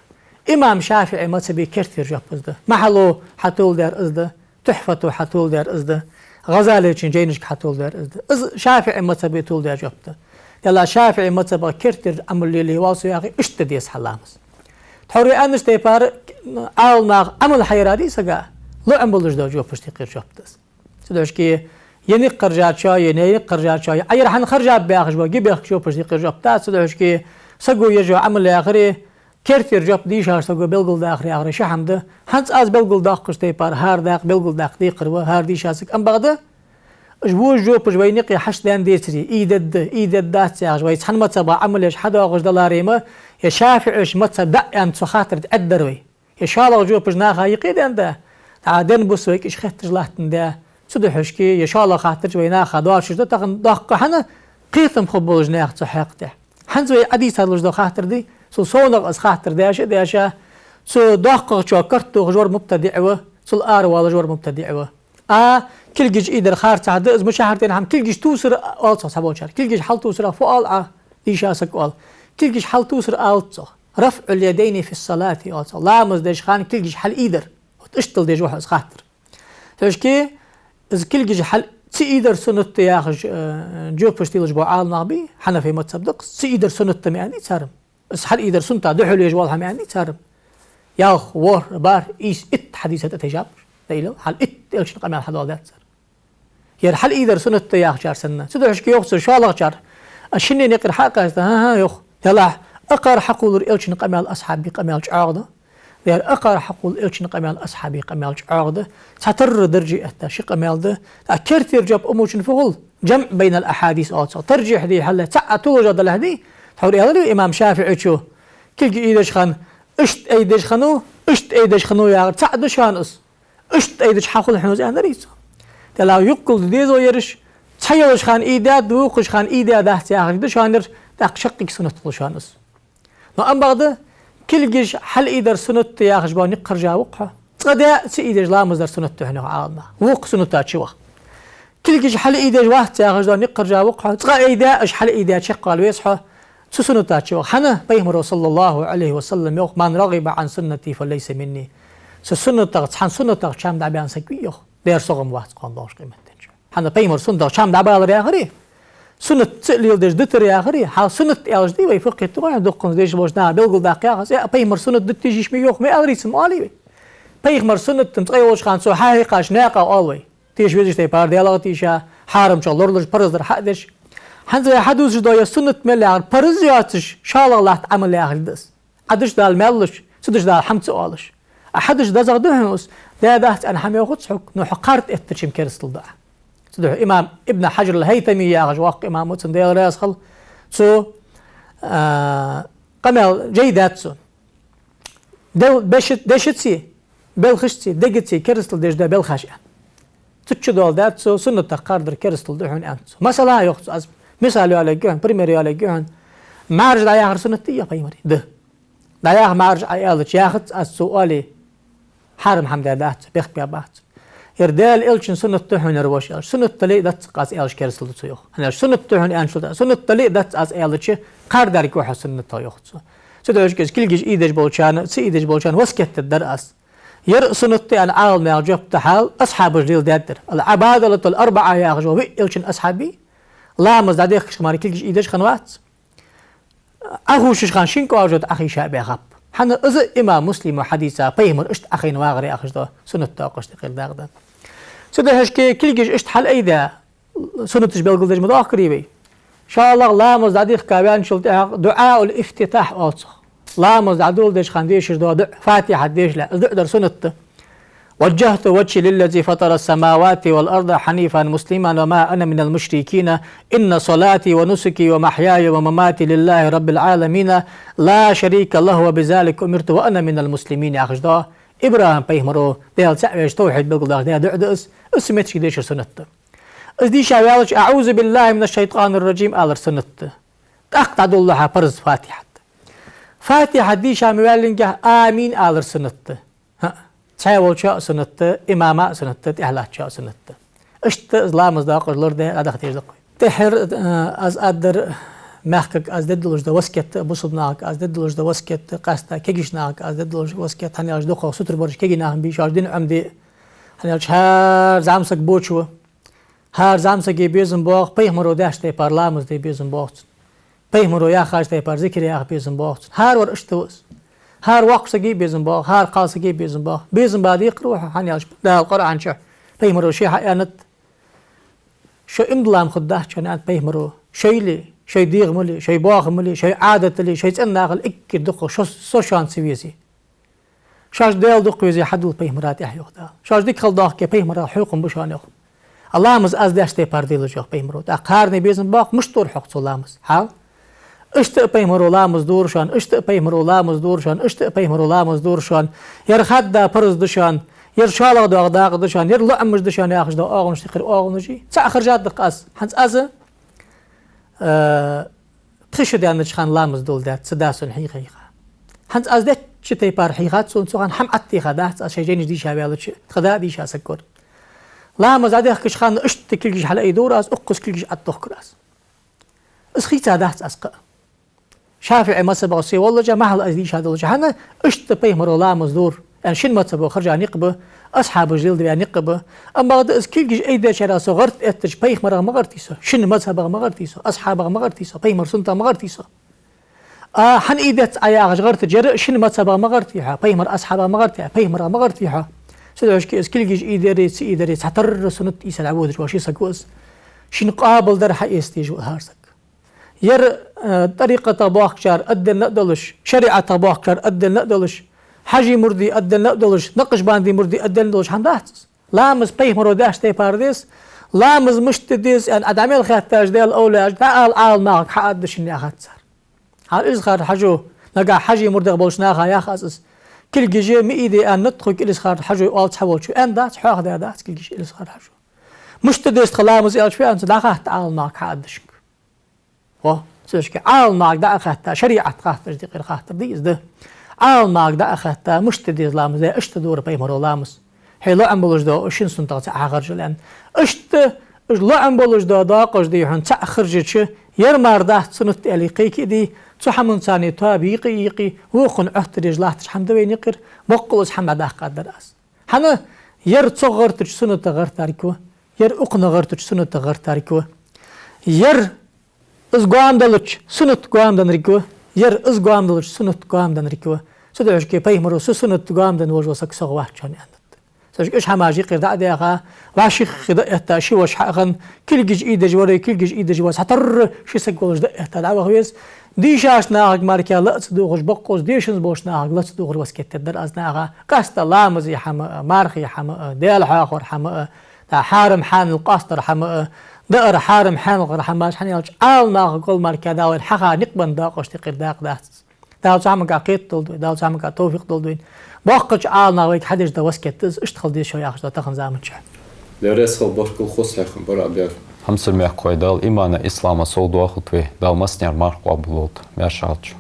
Имам ШафиӀий мазхӀаба кертера жоп из да. Махьало хьатоладаьр из да, Тухьфато хьатоладаьр из да, ГӀазалийчун жайнашка хьатоладаьр из да. Из ШафиӀий мазхӀаба толадаь жоп да. Делахь ШафиӀий мазхӀабах кертера Ӏамал лелае воалл со яхе, иштта де деза хьа ламаз. Тхьовра аьннача тайпара Ӏаламнаха Ӏамал хьаяр дий сага, лоӀам болаш дола жопаш тӀакхийра жоп да из. Цудухьа-кх, е никъ хержачоа, е не никъ хержачоа, е Ӏа ер хӀана хержаб яхаш бола ги бехка жопаш тӀакхийра жоп да. Цудухьа-кх, саго еш йола Ӏамал яхаре, кертера жоп дийшача саго белгалдаккхар яхаре ши хӀама да. ХӀанз аз белгалдоаккхача тайпара хӀара дакъа белгалдаккха декхар ва хӀара дийша саг. Амма бакъда, уж вож жопаш вайна юкъе хьашт даьнна децаре, из дергда, из дергдац яхаш, вай цхьан мазхӀабах Ӏамал еш хьадоагӀаш даларе-м, е ШафиӀий мазхӀаб да аьнна цу хаттара тӀа Ӏаддар вай. Е шоллагӀа жопаш наха юкъе даьнна да, дӀа денна бус вай кӀиш хетташ латтандаь да. Цудухьа-кх, е шоллагӀа хаттараш вай наха доацаш да, тахан доккха хӀана кхетам хургболаш наьха цу хьакъехьа. ХӀанз вай Ӏадийца луш дола хаттар дий, цул совнагӀа аз хаттар деш а деш, цу доккхагӀчоа карт тохаш вар мубтадиӀ ва, цул аравоалаш вар мубтадиӀ ва. А, кулгаш айдар харцахьа да, из мичахьара тӀа хӀама, кулгаш тувсар оал цох цхьаболчар. Кулгаш хьалтувсарах фу оал Ӏа, дийша саг оал. Кулгаш хьалтувсар оалац цох. رفع اليدين في الصلاة оал цох. Ламаз деш хана кулгаш хьалъайдар. Вот иштта деш ва хьо из хаттар. Цудухьа-кх, из кулгаш хьал ца айдар суннат да яхаш, э, жопаш телаш бола Ӏаламнах бий, Хьанафий мазхӀаб да-кх, ца айдар суннат да ма аьннадий цар-м. Из хьалъайдар суннатах духьал еш вола хӀама ма аьннадий цар-м. Ялх, ворхӀ, бархӀ, ийс, итт хьадис тӀатайжаб уж. Далил, хьал итт элчан къамаьл хьадоаладаьд цар. Ер хьалъайдар суннат да яхачар санна. Цудухьа-кх йоах цар шоллагӀчар. А шинне никъ хьакъаста, хӀа-хӀа, йоах. Делахь, акхар хьакхоллар элчан къамаьл, асхьабий къамаьл чӀоагӀа да. Дера акхар хьакхолла элчан къамаьл, асхьабий къамаьл чӀоагӀа да. Цхьатарра дарже этта ши къамаьл да. ТӀаккха кертера жоп умучун фу хул? جمع بين الأحاديث оал цох. Таржихь де хьалла, цаӀ а туллаш а далахь дий, тхьовра аьлар имам ШафиӀийчо, кулг айдеш хана, иштта айдеш хиннав, иштта айдеш хиннав яхар цаӀ да шоана из. Иштта айдача хьахул хьона из аьннадар цо. Делахь юкъе де деза ераш, цхьайолча хана айдаьд, вокхача хана айдаьдац яхаш да шоана ер, тӀаккха шаккхе суннат хул шоана из. Но амма бакъда, кулгаш хьалъайдар суннат да яхаш бола никъ хержа ва-кх хьо. Цкъа-даь ца айдеш ламаз дар суннат да хьона, йоах Ӏаламнаха. Вокх суннатаца чу ваха. Кулгаш хьалъайдеш вац яхаш дола никъ хержа ва-кх хьо. Цкъа айдаь, уж хьалъайдаь чакхвала веза хьо. Цу суннатаца чу ваха. ХӀана? Пайхамаро, صلى الله عليه وسلم, йоах: «من رغب عن سنتي فليس مني». Са суннатах, цхьан суннатах чам дӀабаьнна саг вий, йоах, дера сох-м вац кхоана бохаш къематдийнахьа. ХӀана, пайхамара суннатах чам дӀабалар яхарий, суннат ца леладеш дитар яхарий, хьал суннат аьлча дий вай фикъхӀе тӀа гӀо, дуккханца дешаш болча наха белгалдаккха яхаш, э, пайхамара суннат дита деза йиш ма йий, йоах, ма аьларий цо, ма оалий вай. Пайхамара суннат тӀа цкъа йолча хана цо хьахьекхача наькъа оал вай. Теша везача тайпара Даьлах тийша, хьарамчох лоралуш, параздар хьа а деш. ХӀанз вай хьадувцаш дола ер суннат мел яхар параз йоацаш, шоллагӀа латта Ӏамал яхилга да из. Ӏа деш Дала маьл луш, ца деш Дала хӀама ца оалаш. А хьадеш дезагӀа да хьона из, даь дац аьнна хӀама йоахац хьога, но хьо кхарда эттача-м керастал да Ӏа. Цудухьа имам Ибн Хьаджар ал-ХӀайтами яхаш воккха имам ва, цунна Даьла раьза хилва, цо, а, къамаьл жай даьд цо. Дел-, беш-, дешацеи, белхашцеи, дегацеи керастал деш да белхаш аьнна. Цу чу доаладаьд цо, суннатах кхардар керастал да хьона, аьннад цо. Масала, йоах цо, аз мисал йоалаергья хьона, пример йоалаергья хьона. МӀараш дӀаяхар суннат дий, йоах Пайхамара? Да. ДӀаяха мӀараш Ӏа аьлча, яхац аз цо оале, хьарам хӀама даьдац цо, бехк баьбац цо. Ер Даьла Элчан суннат да хьона, ер воша аьлча, суннат дале а дац-кх аз аьлча, керастал да цо, йоах. ХӀана аьлча, суннат да хьона аьнначул тӀехьагӀа, суннат дале а дац аз аьлча, кхардарг ва хьо суннатах, йоах цо. Цудухьа кулгаш ийдеш болчарна, ца ийдеш болчарна васкет дергдар аз. Ер суннат да аьнна Ӏаламнаха жоп да хьал, асхьабаша леладаьдар. Ал-Ӏабадалатул арбаӀа яхаш вола виъ Элчан асхьабий ламаз дӀадехкача хана мара кулгаш ийдеш хиннавац. Ӏохувшача хана шин кӀоажо тӀа Ӏохайша баьхаб. ХӀана, из имам Муслима хьадиса Пайхамар иштта Ӏохайна вагӀар яхаш да, суннат доакъашта юкъера дакъа да. Цудухьа кулгаш иштта хьалъайдаь, суннаташ белгалдеш ма доахкарий вай. ШоллагӀа, ламаз дӀадихка ваьнначул тӀехьагӀа дуӀаул-ифтитахь оал цох. Ламаз дӀадоладеча хана дешаш дола дуӀа, Фатихьат дешалехь, из дуӀа дар суннат да. وجهت وجهي للذي فطر السماوات والأرض حنيفا مسلما وما أنا من المشركين إن صلاتي ونسكي ومحياي ومماتي لله رب العالمين لا شريك له وبذلك أمرت وأنا من المسلمين яхаш да. ИбрахӀим пайхамаро Даьла цаӀ веш тавхьид белгалдеш даь дуӀа да из, из цу метте дешар суннат да. Из дийша ваьлча, أعوذ بالله من الشيطان الرجيم алар суннат да. ТӀаккха дӀадолалу хьа парз Фатихьат. Фатихьат дийша ма ваьллинге, амин алар суннат да. ХӀаъ, цхьаь волчоа а суннат да, имама а суннат да, тӀехьаллаччоа а суннат да. Иштта из ламаз доакъаш лораде дӀадаха деза-кх вай. ТӀеххьара, э, аз аргдар, мехкага аз дергдолаш да васкет, бусалба нахага аз дергдолаш да васкет, къаьстта кегийча нахага аз дергдолаш васкет, хӀана аьлча дукхагӀа сутара бараш кегий нах ба, шоаш дин Ӏомаде. ХӀана аьлча хӀара зӀамсаг боча ва. ХӀара зӀамсага безам боагӀа Пайхамаро даьча тайпара ламаз де безам боагӀа цунна. Пайхамаро яхача тайпара зикар яха безам боагӀа цунна. ХӀара вар иштта ва из. ХӀара воккха сага безам боагӀа, хӀара кхалсага безам боагӀа. Безам ба декхар ва хьо, хӀана аьлча Дала Къуръан чу Пайхамаро ше хьааьннад: шо иман дилла ма хургдац шоана, аьннад Пайхамаро, шоайла, шоай дегӀамала, шоай боахамала, шоай Ӏадатала, шоай цӀен нахала эггара дукха шо, со шоана ца везе. Шоаш Даьла дукха везе хьадувла Пайхамара тӀехьа, йоах Дала. Шоаш дика хила доахке Пайхамарах хьокхам ба шоана, йоах. А ламаз аз даьча тайпара делаш, йоах Пайхамаро. ТӀаккха кхарна безам боагӀа, мишта дора хьогӀ цо ламаз? Хьал? Иштта а Пайхамаро ламаз дора шоана, иштта а Пайхамаро ламаз дора шоана, иштта а Пайхамаро ламаз дора шоана. Ер хадда парз да шоана, ер шоллагӀа доагӀа дакъа да шоана, ер лоӀамаш да шоана яхаш дола оагӀонаш, тӀеххьара оагӀонаш. ЦаӀ хержад-кх аз. ХӀанз аз, э, пхи шу даьннача хана ламаз доладаьд са да сона хьийха-хьийха. ХӀанз аз деча тайпара хьийхад сона, цу хана хӀама Ӏаттийха дац аз, шоай жайнаш дийша ваьлча, тха да дийша саг вар. Ламаз дӀадехкача хана иштта кулгаш хьалъайдора аз, укхаза кулгаш Ӏаддохкар аз. Из хийцадац аз-кх. ШафиӀий мазхӀабах со воллача, махьал аз дийша долча, хӀана, иштта Пайхамаро ламаз дора. Яьнна шин мазхӀабо хержа никъ ба, асхьабаша леладаь никъ ба. Амма бакъда из кулгаш айдечарех со гӀерта эттача, Пайхамарах ма гӀертий со, шин мазхӀабах ма гӀертий со, асхьабах ма гӀертий со, Пайхамара суннатах ма гӀертий со. А, хӀана ийдец Ӏа яхаш гӀертача, ер шин мазхӀабах ма гӀертий хьо, Пайхамара асхьабах ма гӀертий хьо, Пайхамарах ма гӀертий хьо. Цудухьа из кулгаш ийдери, ца ийдери, цхьатарра суннат ийсар Ӏоводаш вола ши саг ва из. Шийна къоабалдар хьаэца дезаш ва хӀара саг. Ер, э, тӀарикъатах боахкачар отдельно а долаш, шариӀатах боахкачар отдельно а долаш, хьажий мурдий отдельно а долаш, накъшбандий мурдий отдельно а долаш хӀама дац из. Ламаз Пайхамаро даьча тайпара де деза, ламаз мишта де деза аьнна, Ӏа дӀа мел хаьттача Даьла овлияашка дӀаала, Ӏаламнахага хьаадда шийна, яхац цар. Хьал Илисха-Юртара Хьажо, нагахь хьажий мурдех болча наха яха аз из. Кулгаш ма ийде аьннад тхога Илисха-Юртара Хьажо, оал цхьаволчо. Аьнна дац, хьоахадаь дац кулгаш Илисха-Юртара Хьажо. Мишта деза тха ламаз аьлча, ве аьнна, дӀахатта Ӏаламнахага хьааддашка. Во, цу шке Ӏаламнахага дӀа а хаьтта, шариӀат хаттараш декъера хаттар да из, да. Ӏаламнахага дӀа а хаьтта, мишта деза ламаз, э, иштта дора Пайхамаро ламаз. Хье лоӀам болаш дола шин суннатах цаӀ хьахержал аьнна. Иштта, уж лоӀам болаш дола доакъаш дий хьона цаӀ хержача, ер мара дац суннат аьле кхайка а дий, цу хӀаманца тоаба йийкъа а йийкъе, вокхунна Ӏоттаеш латташ хӀама да вайна юкъера, боккъала из хӀама дӀадаккха дар аз. ХӀана, ер цох гӀертача суннатах гӀертарг ва, ер укханах гӀертача суннатах гӀертарг ва. Ер из гоама делча, суннат гоама деннарг ва, ер из гоама делча, суннат гоама деннарг ва. Цудухьа Пайхамаро са суннат гоама денна волаш вола саг сох вац шоана аьннад. Цудухьа уж хӀамаш юкъера дӀа а даьха, вӀашагӀкхийтта дӀа а этта, ши воша хьа а хинна, кулгаш ийдеш варе, кулгаш ийдеш вар, цхьатарра ши саг волаш дӀа а этта дӀаваха веза. Дийшача нахага мара ла а ца дувгӀаш, боккъала дешанза болча нахага ла а ца дувгӀаш васкет дергдар аз наха. Къаьстта ламаза хӀама а, мархий хӀама а, Даьла хьоахавара хӀама а, тӀа хьарам-хьанал къоастадара хӀама а, даар хьарам-хьаналгара хӀамаш, хӀана аьлча Ӏаламнаха гӀолла мара Дала вайна хьаха никъ бенна доакъашта юкъера дакъа дац из. Дала цу хӀамага кхетадолда вай, Дала цу хӀамага товфикъ долда вайна. Боккхача Ӏаламнаха вайга хьадеш дола васкет да из, иштта хила деза шо яхаш да тахан заман чу. Даьла раьза хилва, баркал хоза хьехам бар а бер. Хьамсара мехкахой, Дала имана, ислама совдоахалда вай, Дала массанена марха къоабалдолда, маьрша Ӏалда шо.